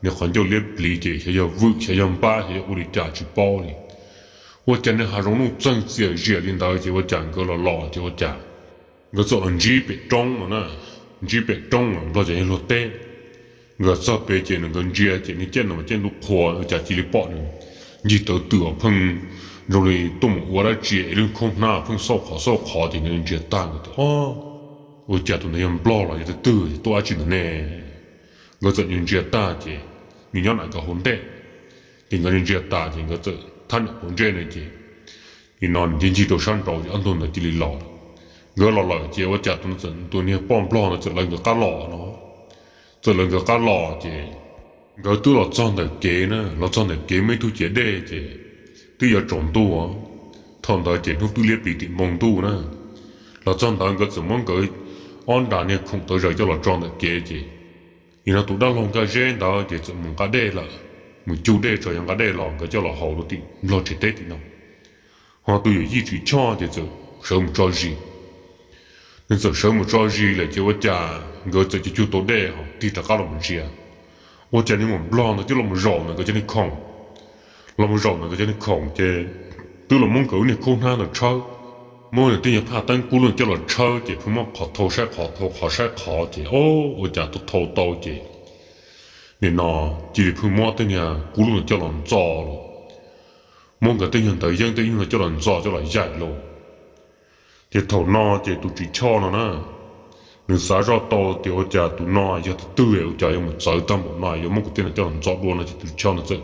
nws qhov ncauj liab pliv ces xyov yog vwm xyov yog npab xyov yog ua li cas tsis paub li. Ua cas nws hav zoov nuj txeeg txias zias li ntawd ces ua cas nkawd los los ces ua cas nkawd txawm los ntsib pem roob no na, ntsib pem roob Nplog cov yawg luag teb. Nkawd txog pem ces nkawd ntsia ces niag caij no mas caij ntuj qhua, ua cas cia li pom nws ncig tawv twm pheej zoo li tuaj mus ua dab tsi es lub khaub hnab pheej xauj qhov xauj qhov ces nkawd ntsia tag nkawd tias, O, ua cas tus ntawd yog Nplog los yog twg twg tuaj dab tsi ntawd ne? Nkawd txawm ntsia tag ces nws nyob nram nkawd hauv ntej. Ces nkawd ntsia tas ces nkawd txawm thab niam quav ntsej no ces, nim no nws ncig ncig rau sab nraud ces ob tug ntawd cia li los lawm. Nkawd los lawm ces ua cas tus, tus niag poj Nplog ntawd txawm lawv nkawd qab los no. Txawm lawv nkawd qab los ces nkawd twb los txog ntawm kev na, los txog ntawm kev muaj ib tug ciav dej ces twb yuav tsaus ntuj. Thaum ntawd ces hnub twb liab pliv tim npoo ntuj na. Los txog ntawd nkawd txawm muab nkawd ob nra niag khoom tawv zaws coj los tso ntawm kev ces, nim no tus dab laug Nkaj Zeb ntawd ces txawm mus nqa dej lawm, mus cug dej tso yog nqa dej los nkawd coj los haus rau tim Nplog tsev teb tim no. Ho tus yawm yij Tswv Choj ces txawm sawv mus tso zis. Nws txawm sawv mus tso zis lawm ces ua cas nkawd txawm cug cug tau dej ho tig rov qab los mus ntsia. Ua cas niag maum Nplog ntawd twb los mus zaum ntawm nkawd cov niag khoom, los mus zaum ntawm nkawd cov niag khoom ces twb los muab nkawd lub niag khaub hnab ntawd tshawb, muab nws tej nyuag phaj teeb kub lub coj los tshawb ces pheej muab qhov thau saib qhov, thau qhov saib qhov ces, o, ua cas thau thau tau ces nim no cia li pheej muab tej niag kub lub coj los ntxo los, muab nkawd tej nyuag ntawv yeeb tej nyuag coj los ntxo coj los yaim los. Ces thaum no ces tus Tswv Choj no na, nws xav zoj tau tias ua cas tus no yog tus twg ua cas yuav mus txawv tag npaum no yuav muab kuv tej no coj los ntxo dua no ces tus Tswv Choj no txawm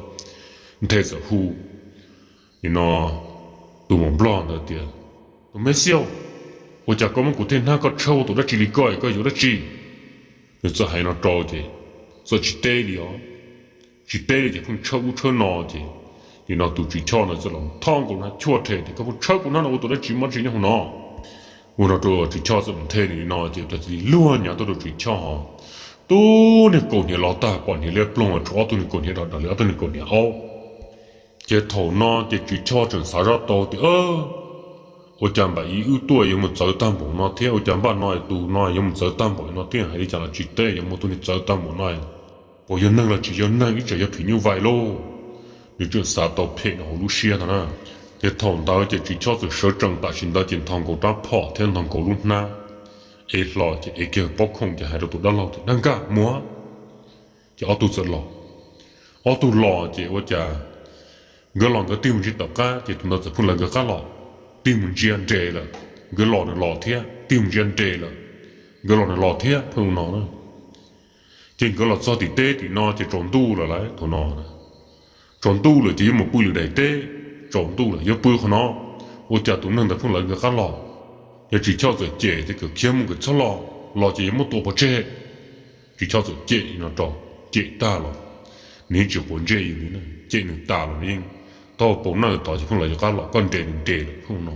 nthe txawm hu, nim no tus maum Nplog ntawd tias, Tus me xiaj, ua cas koj muab kuv tej hnab koj tshawb ua tus dab tsi li koj, koj yuav dab tsi? Nws txawm hais no rau ces txawm tsis teb li os. Tsis teb li ces pheej tshawb ub tshawb no ces, nim no tus Tswv Choj no txawm los tho nkaus hnab chuaj rhe tias, Koj pheej tshawb kuv hnab no ua tus dab tsi, muaj dab tsi nyob hauv no? Ua no rau Tswv Choj txawm nthe nws li no ces tus cia li luag nyav tuaj rau Tswv Choj ho. Tus niag kaus hniav los tag pom hniav liab ploog, tshuav ob tug niag kaus hniav dog dog li ob tug niag kaus hniav aub. Ces thaum no ces Tswv Choj tseem xav zoj tau tias, Ua cas npam ib wb tuaj yuav mus txawv tag npaum no thiab, ua cas npaj no tus no yuav mus txawv tag npaum no thiab, hais li cas los tsis teb, yuav muaj tus niag txawv tag npaum no, puas yog neeg los tsis yog neeg, ib tsam yog phim nyuj vais lauj. Nws tseem xav tau phem rau hauv lub siab ntag na. Ces thaum ntawd ces Tswv Choj txawm sawv tsees tam sim ntawd ces nthos nkaus rab phom thiab nthos nkaus lub hnab, ev hlo ces ev kiag pob khoom ces hais rau tus dab laug tias, Dab Nkaj, mus. Ces ob tug txawm los. Ob tug los ces ua cas nkawd los nkawd tig mus ntsia tom qab ces tus ntawd txawm pheej lawv nkawd qab los, tig mus ntsia nres lawm. Nkawd los nws los thiab, tig mus ntsia nres lawm. Nkawd los nws los thiab, pheej ua no na. Ces nkawd los txog tim teb tim no ces tsaus ntuj lawm lauj, thaum no tsaus ntuj lawm ces yuav mus pw lwm daim teb, tsaus ntuj lawm yuav pw qhov no, ua cas tus neeg ntawd pheej lawv nkawd qab los? Yog Tswv Choj txawm cem tias, Kawm khiav mus, kawm txhob los, los ces yuav muab tua pov tseg. Tswv Choj txawm cem no rau, cem tag los nws yeej tsis quav ntsej yus li, cem nws tas los nws yeej taub hau paus nawj tod ces pheej lawv nkawd qab los, koj nres nws nres lawm, pheej no.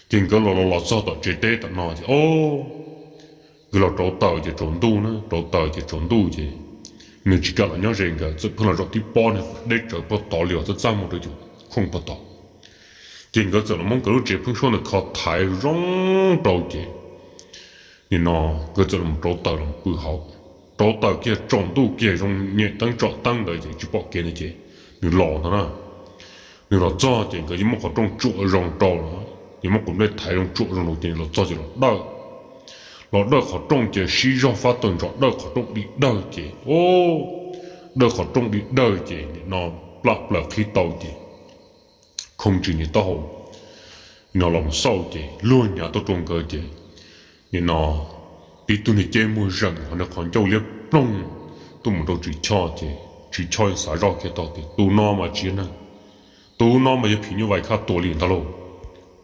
Ces nkawd los los los txog tom tsev teb tom no ces, o, nkawd los rauv taws ces tsaus ntuj na, rauv taws ces tsaus ntuj ces nws tsis kam los nyob ze nkawd, txawm pheej los zaum tib pob niag deb tsawv pog tod li os, txaj txaj muag rau yus khooj pog tod. Ces nkawd txawm los muab nkawd lub tsev pheeb suab ntawd kho thaiv zoo rau ces nim no nkawd txawm los rauv taws los pw hauv. Rauv taws kiag tsaus ntuj kiag zoo nyem teeb tsom teeb ntawd ces tsis pom kev ntawd ces nws los ntag na. Nws los txog ces nkawd yeej muab qhov rooj tsuam zoo rau lawm, yeej muab qhov nplej thaiv zoo tsuam zoo rau ces nws los txog ces los dawj. Los dawj qhov rooj ces sib zog fab taws ntsos dawj qhov rooj di dawg ces, o, dawj qhov rooj di dawg ces nim no plaj plaws qhib tau ces khoo tsis niag taub hau no los xauj ces luag hnyav tuaj rau nkawd ces nim no tib tug niag ceb muag zeem ho nws qhov ncauj liab ploog tuaj mus rau Tswv Choj ces Tswv Choj yeej xav zoj kiag tau tias tus no mas tsis yog neeg, tus no mas yog phim nyuj vais khaj tuam li ntag lauj.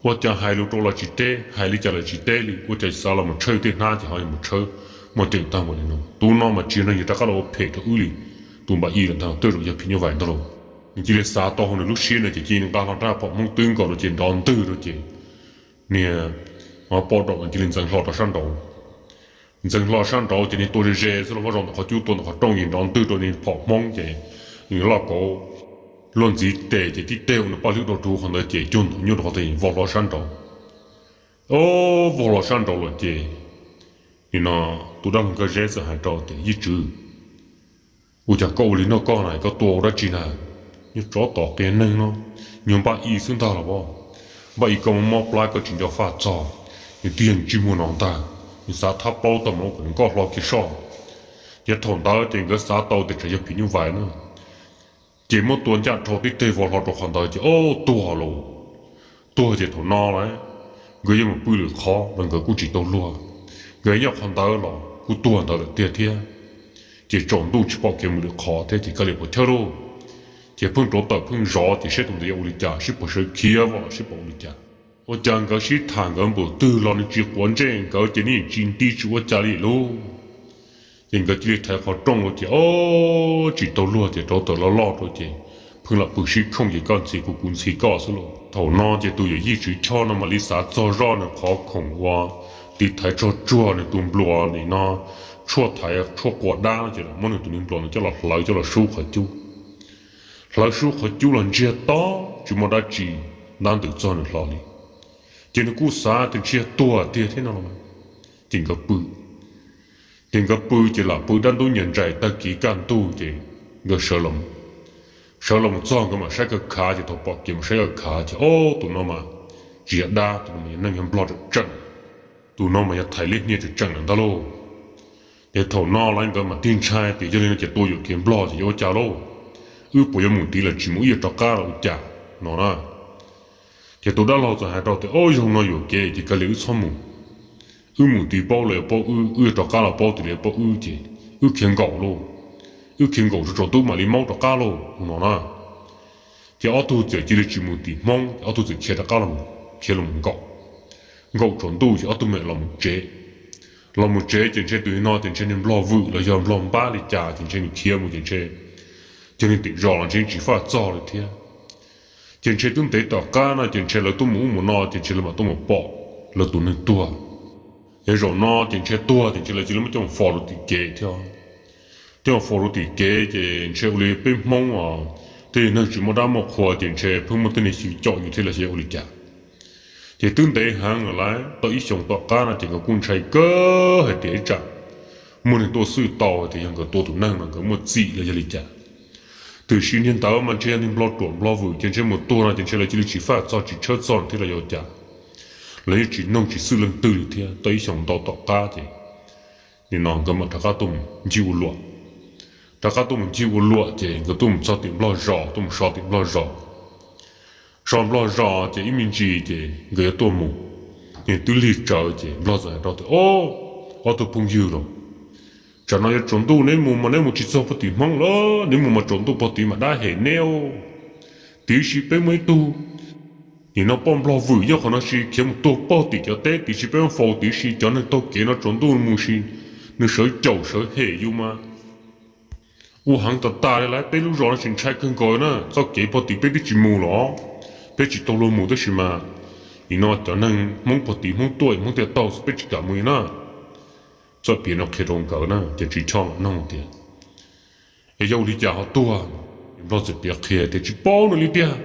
Ua cas hais lus rau los tsis teb, hais li cas los tsis teb li, ua cas xav los mus tshawb tej hnab ces ho yuav mus tshawb muaj ceem tag npaum li no. Tus no mas tsis yog neeg, yuav rov qab los ua phem rau wb li tus npam ib lawm ntag, tej zaum yog phim nyuj vais ntag lauj. Nws cia li xav tau hauv nws lub siab no ces cia li nqa hlo rab phom Hmoob twb nkaus rau ces nrov ntwg rau ces niag poj daum cia li ntxeev hlo rau sab nraud. Ntxeev hlo sab nraud ces niag tua ze ze xwb los, muab zov ntawm qhov cub tua ntawm qhov rooj ces nrov ntwg rau niag phom Hmoob ces nws loj kauv luaj ntxiv tes ces tib teg ua nws paj hlwb rau rau qhov ntawd ces cuag ntaus nyuj rau qhov ntawd vau hlo sab nraud. Vau hlo sab nraud lawm ces nim no tus dab laug Nkaj Zeb txawm hais rau tias, Yij Tswv, ua cas koj ua li no koj na, koj tua ua dab tsi na? Nyuag tsov tom qias neeg no, nyuag npaj ib xwb ntag los as. Npaj ib koj mob mob plab koj tsis nco faj txog, nws twb yog ntsej muag no ntag, nws xav thab plaub tag mus kom nws nkoj hlo kiag soj. Ces thaum ntawd ces nkawd xav tau tias tsam yog phim nyuj vais na, ces muab tua ncaj dhau tib teg vau hlo rau qhov ntawd ces ob tuag lauj. Tuag ces thaum no lawm nkawd yuav mus pw lwm qhov los nkawd kuj tsis tau luag, nkawd nyob qhov ntawd los kuj tuag ntawd lawm tiag thiab. Ces tsaus ntuj tsis pom kev mus lwm qhov thiab ces kav liam puas chawj lauj. Ces pheej rauv taws pheej zov ces saib tus ntawd yuav ua li cas, sib pom sawv khiav los sib pom ua li cas. Ua cas nkawd sib tham nkawd npaum twg los nws tsis quav ntsej nkawd ces nws yeej tsis nti tsis ua cas li lauj. Ces nkawd cia li thaiv qhov rooj lawm ces ob tsis tau luag ces rauv taws loj loj rau ces pheej lam pw sib khooj ces koj ntxhi kuv kuv ntxhi koj xwb lauj. Thaum no ces tus yawm yij Tswv Choj no mam li xav txog zoj nws qhov khoom uas tiv thaiv tsog tsuag nws tus npluas nim no tshuaj thaiv tshuaj quas dab no ces muab nws tus niag npluas no coj los hlawv coj los sub qhov cub. Hlawv sub qhov cub los ntsiag to, tsis muaj dab tsi ntab ntws txog nws hlo li. Ces nws kuj xav tias ntshe yog tuag tiag thiab no los, ces nkawd pw. Ces nkawd pw ces lam pw dab ntub nyias ntsais tag kis kaj ntug ces nkawd sawv los mus. Sawv los mus txog nkawd mam saib kaw khav ces thaum pom kev mas saib kaw khav ces ob tus no mas tsis yog dab, tus no mas yog neeg yog nplog tseem tseem, tus no mas yog thais liab hnia tseem tseem lawm ntag lauj. Ces thaum no lawv nkawd mam tig ntshai tias yog li no ces tua yuam kev nplog ces yuav ua cas lauj? Wb puas yuav mus tid los tsis mus, wb yuav rov qab los ua cas no na? Ces tus dab laug txawm hais rau tias, Ob, yog no yuam kev ces kav liam wb txhob mus. Wb mus tid paub lawv yuav paub wb, wb yuav rov qab los paub tias lawv yuav paub wb ces wb khiav nkaum lauj. Wb khiav nkaum tsaus ntuj mam li maub rov qab lauj no na. Ces ob tug txawm cia li tsis mus tim Hmoob, ob tug txawm khiav rov qab los, khiav los nkaum. Nkaum tsaus ntuj ces ob tug mam los mus tsev. Los mus tsev ces ntshe tus no ces ntshe niag nplog vwm los yog nplog npab li cas ces ntshe nws khiav mus ces ntshe yog niag tim zos los ntshe tsis faj txog li thiab. Ces ntshe twb ntev tom qab no ces ntshe lawv tuaj mus ub mus no ces ntshe lawv mam tuaj mus pom lawv tus neeg tuag. Ces zaum no ces ntshe tuag ces ntshe lawv cia li muab coj mus faus rau tim kev thiab. Coj mus faus rau tim kev ces ntshe ua li peb Hmoob os, tej neeg tsis muaj dab muaj qhua ces ntshe pheej muaj tej neeg xyw caum yus thiab los xyov ua li cas. Ces twb ntev heev lawm, tau ib xyoos tom qab no ces nkawd kuj ntshai kawg hais tias ib tsam muaj neeg tuaj xwj tau tias yog nkawd tua tus neeg no nkawd muaj txim los yog li cas. Tiam sis niag ntawd mas ntshe yog niag nplog ruam nplog vwm ces ntshe mus tuag no ces ntshe lawv cia li tsis faj txog tsis tshawb txog thiab los yog cas. Lawv yeej tsis noog tsis xwj leej twg li thiab. Tau ib xyoos ntau tom qab ces nim no nkawd mam rov qab tuaj mus ncig ua luam. Rov qab tuaj mus ncig ua luam ces nkawd tuaj mus txog tim nplog zos, tuaj mus so tim nplog zos. So nplog zos ces ib me ntsis ces nkawd yuav tuaj mus, nws twb lig tsawv ces nplog txawm hais rau tias, Ob, ob tug phooj ywg lauj, tsam no yuav tsaus ntuj neb mus mas neb mus tsis txog puag tim Hmoob lawm, neb mus mas tsaus ntuj puag tim mas dab hem neb. Tiam sis peb muaj ib tug nim no poj nplog vwm nyob qhov no sis khiav mus tuag puag tim cov teb, tiam sis peb muab faus, tiam sis cov neeg taug kev no tsaus ntuj mus sis nws sawv caum sawv hem yus mas ua heev tas tas li lawm. Peb lub zos no tsis ntshai kawg nkaus na, txoj kev puag tim peb twb tsis mus los, peb tsis tau luag mus tab sis mas nim no cov neeg Hmoob puag tim Hmoob tuaj Hmoob thiaj taug, peb tsis kam mus li na. Txawm piav no qhia rau nkawd na ces Tswv Choj mam noog tias, Es yog ua li cas ho tuag? Ces nplog txawm piav qhia tias, Tsis paub nws li tiag.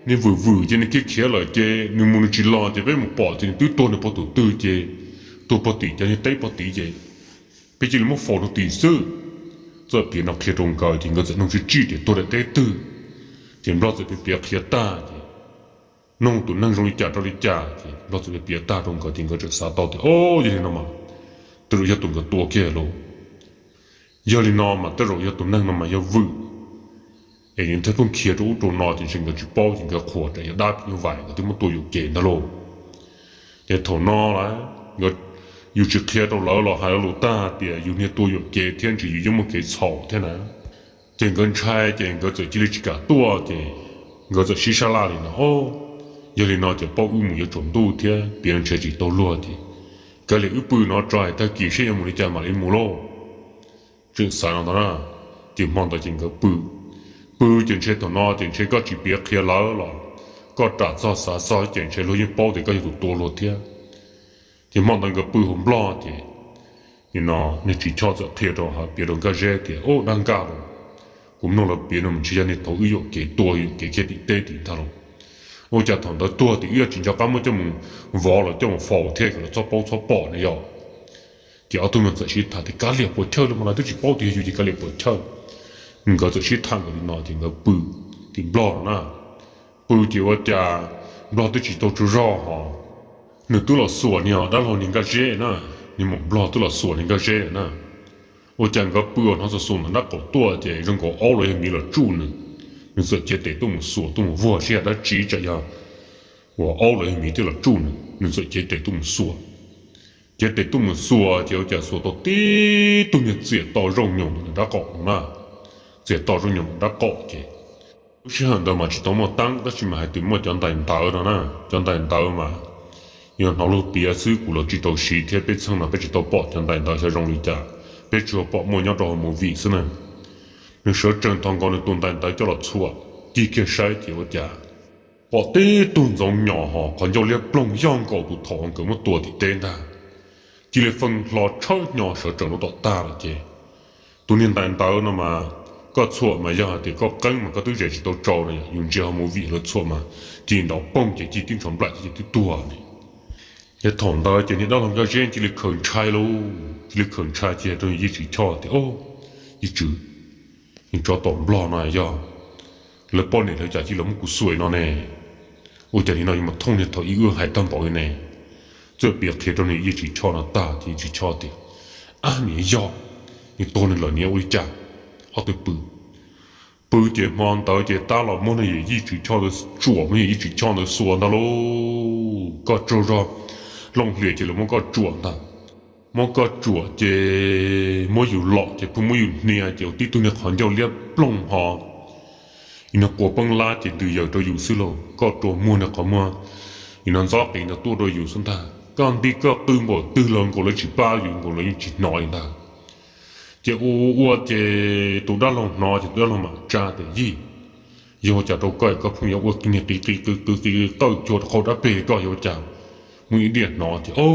Niag vwm vwm ces nws khiav khiav lawm ces nws mus nws tsis los ces peb mus pom ces nws twb tuag nws puag tus twg ces tuag puag tim cov niag teb puag tid ces peb cia li muab faus rau tim xwb. Txawm piav no qhia rau nkawd ces nkawd txawm noog tsij tsij tias tuag daim teb twg. Ces nplog txawm piav piav qhia tag ces noog tus neeg zoo li cas rau li cas ces nplog txawm piav piav tag rau nkawd ces nkawd txawm xav tau tias, O, yog li no mas tej zaum yog tus nkawd tua kiag lauj. Yog li no mas tej zaum yog tus neeg no mas yog vwm. Es nws thiaj tuaj khiav rau ub rau no ces ntshe nkawd tsis paub ces nkawd qhuas tsam yog dab phim nyuj vais nkawd twb muab tua yuam kev ntag lauj. Ces thaum no lawm, yus tsis qhia rau lawv los hais lo lus tag tias yus niag tua yuam kev thiab ntshe yus yuav muaj kev txhaum thiab na. Ces nkawd ntshai ces nkawd txawm cia li tsis kam tuaj ces nkawd txawm sib sab laj li no, Yog li no ces paub wb mus yuav tsaus ntuj thiab piav ntshe tsis tau luag ces kav liam wb pw no tso es tag kis seb yuav mus li cas mam li mus lauj. Tseem xav no ntag na, ces hmo ntawd ces nkawd pw, pw ces ntshe thaum no ces ntshe koj tsis piav qhia lawv los koj ram txog xav txog ces ntshe luag yeej paub tias koj yog tus tua luag thiab. Ces hmo ntawd nkawd pw hauv nplog ces nim no niag Tsis Choj txawm qhia rau hais piav rau Nkaj Zeb tias, Ub, dab Nkaj lauj, kuv mloog lawv piav no mas ntshe yog niag thaum wb yuam kev tua yuam kev kiag tim teb tim ntag lauj. Ua cas thaum ntawd tuag tim wb yuav tsis nco qab muab coj mus vov los coj mus faus thiab kom lawv txhob paub txhob pom ne yog? Ces ob tug me txawm sib tham tias kav liam puas chawj li mas lawv twb tsis paub tias yog yus ces kav liam puas chawj. Nkawd txawm sib tham nkawd li no ces nkawd pw tim nplog no na. Pw ces ua cas nplog twb tsis tau tsaug zog hos nws twb los xuas niag dab laug niag Nkaj Zeb na, niag maum nplog twb los xuas niag Nkaj Zeb na. Ua cas nkawd pw hnov xuas xuas ntawm nraub qaum tuaj ces zoo nkaus aub los yog miv los tsuj nws. Nws txawm cev tes tuaj mus xuas tuaj mus vuag seb yog dab tsi tsam yog uas aub los yog miv twb los tsuj nws, nws txawm cev tes tuaj mus xuas. Cev tes tuaj mus xuas ces ua cas xuas tau tib tug niag txiam to zaub nyoos ntawm nraub qaum no na. Txiam to zaub nyoos ntawm nraub qaum ces lub sij hawm ntawd mas tsis tau muaj teeb tab sis mas hais tias muaj cov ntais ntawv no na. Cov ntais ntawv mas yog hnov luag piav xwb kuv los tsis tau siv thiab peb txheej no peb tsis tau pom cov ntais ntawv xyov zoo li cas, peb tsuas pom muaj nyob rau hauv movie xwb na. Nws sawv tsees thov nkaus nws tus ntais ntawv coj los txhuam, cig kiag saib ces ua cas pom tib tug ntxoov nyos hos qhov ncauj liab ploog yog nkaus tus thaum nkawd muab tua tim teb ntag. Cia li feej hlo tshawb nyo sawv tsees rau tom tag lawm ces tus niag ntais ntawv no mas koj txhuam mas yog hais tias koj qeeb mas koj twb zes tsis tau tsau no, yus ntsia hauv movie lawv txhuam mas cia li nrov poog ces cig tib ntsho nplaim ces twb tuag li. Ces thaum ntawd ces niag dab laug Nkaj Zeb cia li khaws ntshai lauj, cia li khaws ntshai ces rau Yij Tsis Choj tias, Yij Tswv, niag tsov tom nplog no yog lawv poj niam lawv cas cia li los muab kuv xuas no ne? Ua cas nim no yuav mus thooj niag thaum ub wb hais tag npaum li ne? Txawm piav qhia rau niag Yij Tsis Choj no tag ces Yij Tsis Choj tias, Ab, niam yog, nws tuag nws lawm niam ua li cas? Ob tug pw, pw ces hmo ntawd ces tab los muab niag Yij Tsis Choj ntawd tsuam, muab niag Yij Tsis Choj ntawd xuas ntag lauj. Koj tsaug zog looj hlias ces lawv muab koj tsuam ntag. Muab koj tsuam ces muab yus lom ces pheej muab yus hnia ces ua tib tug niag qhov ncauj liab ploog hos ib no quas peeb lab ces ntws yaws rau yus xwb lauj. Koj rua muag niag qhov muag ib no ntxob qis ntawd tuaj rau yus xwb ntag. Koj nti koj qw npaum twg los nkaus lawv tsis pab yus, nkaus lawv yeej tsis hnov li ntag. Ces ua ua ces tus dab laug hnov ces tus dab laug mam tsa tias, Yij, yog ua cas rau koj es koj pheej yuav ua niag qis qis qw qw qis qawj cuag rau qhov dab peg koj, yog ua cas? Muaj ib diam hnov ces, o,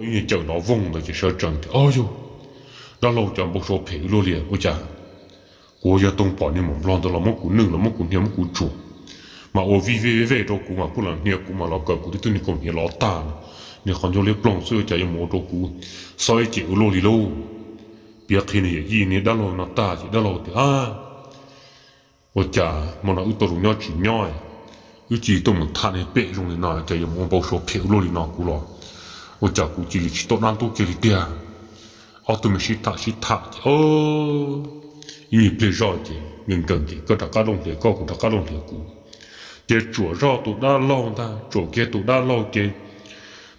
ib niag cawm nrov voog ntawd ces sawv tsees tias, O yug, dab laug cov npau suav phem ua luaj li, ua cas kuv yog toog pom niag maum nplog ntawd los muab kuv nwj los muab kuv hnia muab kuv tsuam, mas ua vij vej vej vej rau kuv mas pheej los hnia kuv mas los kawm kuv tib tug niag kaus hniav lov tag, niag qhov ncauj liab ploog xwb ua cas yuav mus ua rau kuv xob ib cem ua luaj li lauj. Piav qhia niag yawm yij niag dab laug no tag ces dab laug tias, A, ua cas hmo no wb tau zoo nyob tsis nyob, wb cia li tuaj mus tham niag pem zoo li no cas yuav mus ua npau suav phem ua luaj li no kuv los, ua cas kuv cia li tsis tau dab ntub kiag li tiag. Ob tug me sib tham sib tham ces ib nyuag pliag zoj ces nkees nkees ces koj rov qab looj hlias koj kuv rov qab looj hlias kuv. Ces tsuam zoj tus dab laug ntag, tsuam kiag tus dab laug ces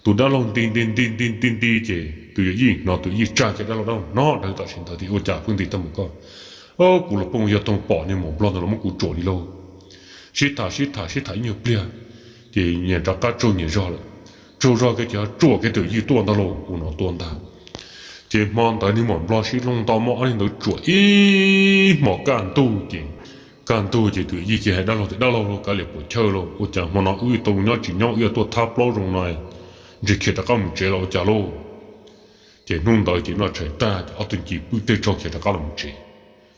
tus dab laug nti nti nti nti nti nti ces tus yawm yij hnov, tus yij tsa kiag dab laug, dab laug hnov dhawv tam sim ntawd tias ua cas pheej nti tag mus koj. O, kuv los pheej yog toog pom niag maum nplog ntawd los muab kuv tsuam li lauj. Sib tham sib tham sib tham ib nyuag pliag ces nyias rov qab tsaug nyias zog lawm. Tsaug zog kiag ces ho tsuam kiag tus yij tuaj ntag lauj, ua no tuaj ntag. Ces hmo ntawd niag maum nplog sib looj nto muab ob niag ntawd tsuam ib hmos kaj ntug ces, kaj ntug ces tus yij cia hais dab laug tias dab laug lauj, kav liam puas chawj lauj, ua cas hmo no wb tau nyob tsis nyob wb yuav tuaj thab plaub zoo no, ntshe khiav rov qab mus tsev los ua cas lauj. Ces hnub ntawd ces noj tshais tag ces ob tug cis pwb tej tsaug khiav rov qab los mus tsev.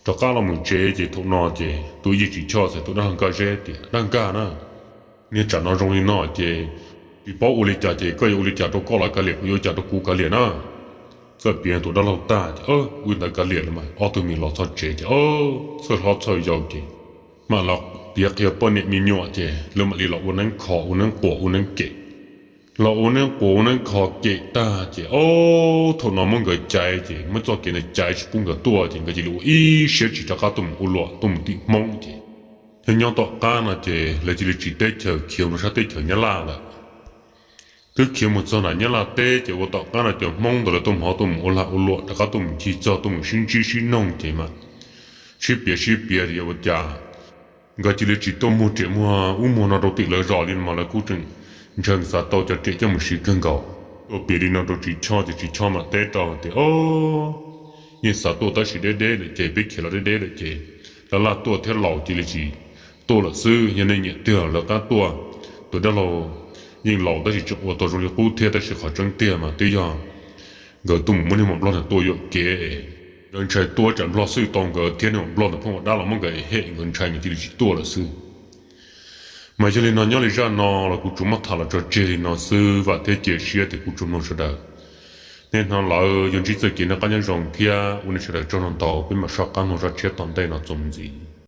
Rov qab los mus tsev ces thaum no ces tus yij Tsis Choj txawm tus dab laug Nkaj Zeb tias dab Nkaj na, niag tsam no zoo li no ces tsis paub ua li cas ces koj yuav ua li cas rau koj los kav liam, kuv yuav ua cas rau kuv kav liam na. Txawm piav tus dab laug tag ces wb ntawd kav liam lawm mas ob tug me los txog tsev ces txhawj hlob txhawj yau ces mam los piav qhia poj niam me nyuam ces lawv mam li los ua neeb kho ua neeb quas ua neeb kem. Los ua neeb quas ua neeb kho kem tag ces ob thaum no muab nkawd caiv ces muab txoj kev ntawd caiv tsis pub nkawd tuaj ces nkawd cia li ua ib siab tsis rov qab tuaj mus ua luam tuaj mus tim Hmoob ces Nyob nyob tom qab no ces lawv cia li tsis teb chaws khiav mus rau sab teb chaws Nyab Laj lawm. Twb khiav mus txog nram Nyab Laj teb ces ua tom qab no cov Hmoob ntawd lawv tuaj mus hov tuaj mus ua lag ua luam rov qab tuaj mus ncig txog tuaj mus sib ntsib sib noog ces mas sib piav sib piav tias ua cas nkawd cia li tsis tuaj muag riam muag ub muag no rau tim lawv zos li no mas lawv kuj tseem ntshai xav tau cov riam coj mus siv kawg nkaus. Tuaj piav li no rau Tsis Choj ces Tsis Choj mam teb rau tias, o, yeej xav tuaj tab sis deb deb lawm ces peb khiav los deb deb lawm ces laj laj tuaj thiab laus cia li tsis tuaj lawm xwb. Yog nej nyiam tiag lawv qab tuaj. Tus dab laug yeej laus tab sis tseem ua tau zoo li qub thiab tab sis qhov tseeb tiag mas twb yog nkawd tuaj mus muab niag maum nplog ntawd tua yuam kev es nkawd ntshai tua tsam nplog xwj tau nkawd thiab niag maum nplog ntawd pheej ua dab los muab nkawd hem nkawd ntshai nkawd cia li tsis tuaj lawm xwb. Mas yog li no nyob li zaj no los kuv tsuas muab tham los tso tseg li no xwb, vam thiab cia siab tias kuv tsoom mloog sawv daws nej hnov lawm yuav ntsib txoj kev noj qab nyob zoo thiab ua nej sawv daws tsaug ntau, peb mam soj qab mloog zaj tshiab tom ntej no txuas mus ntxiv.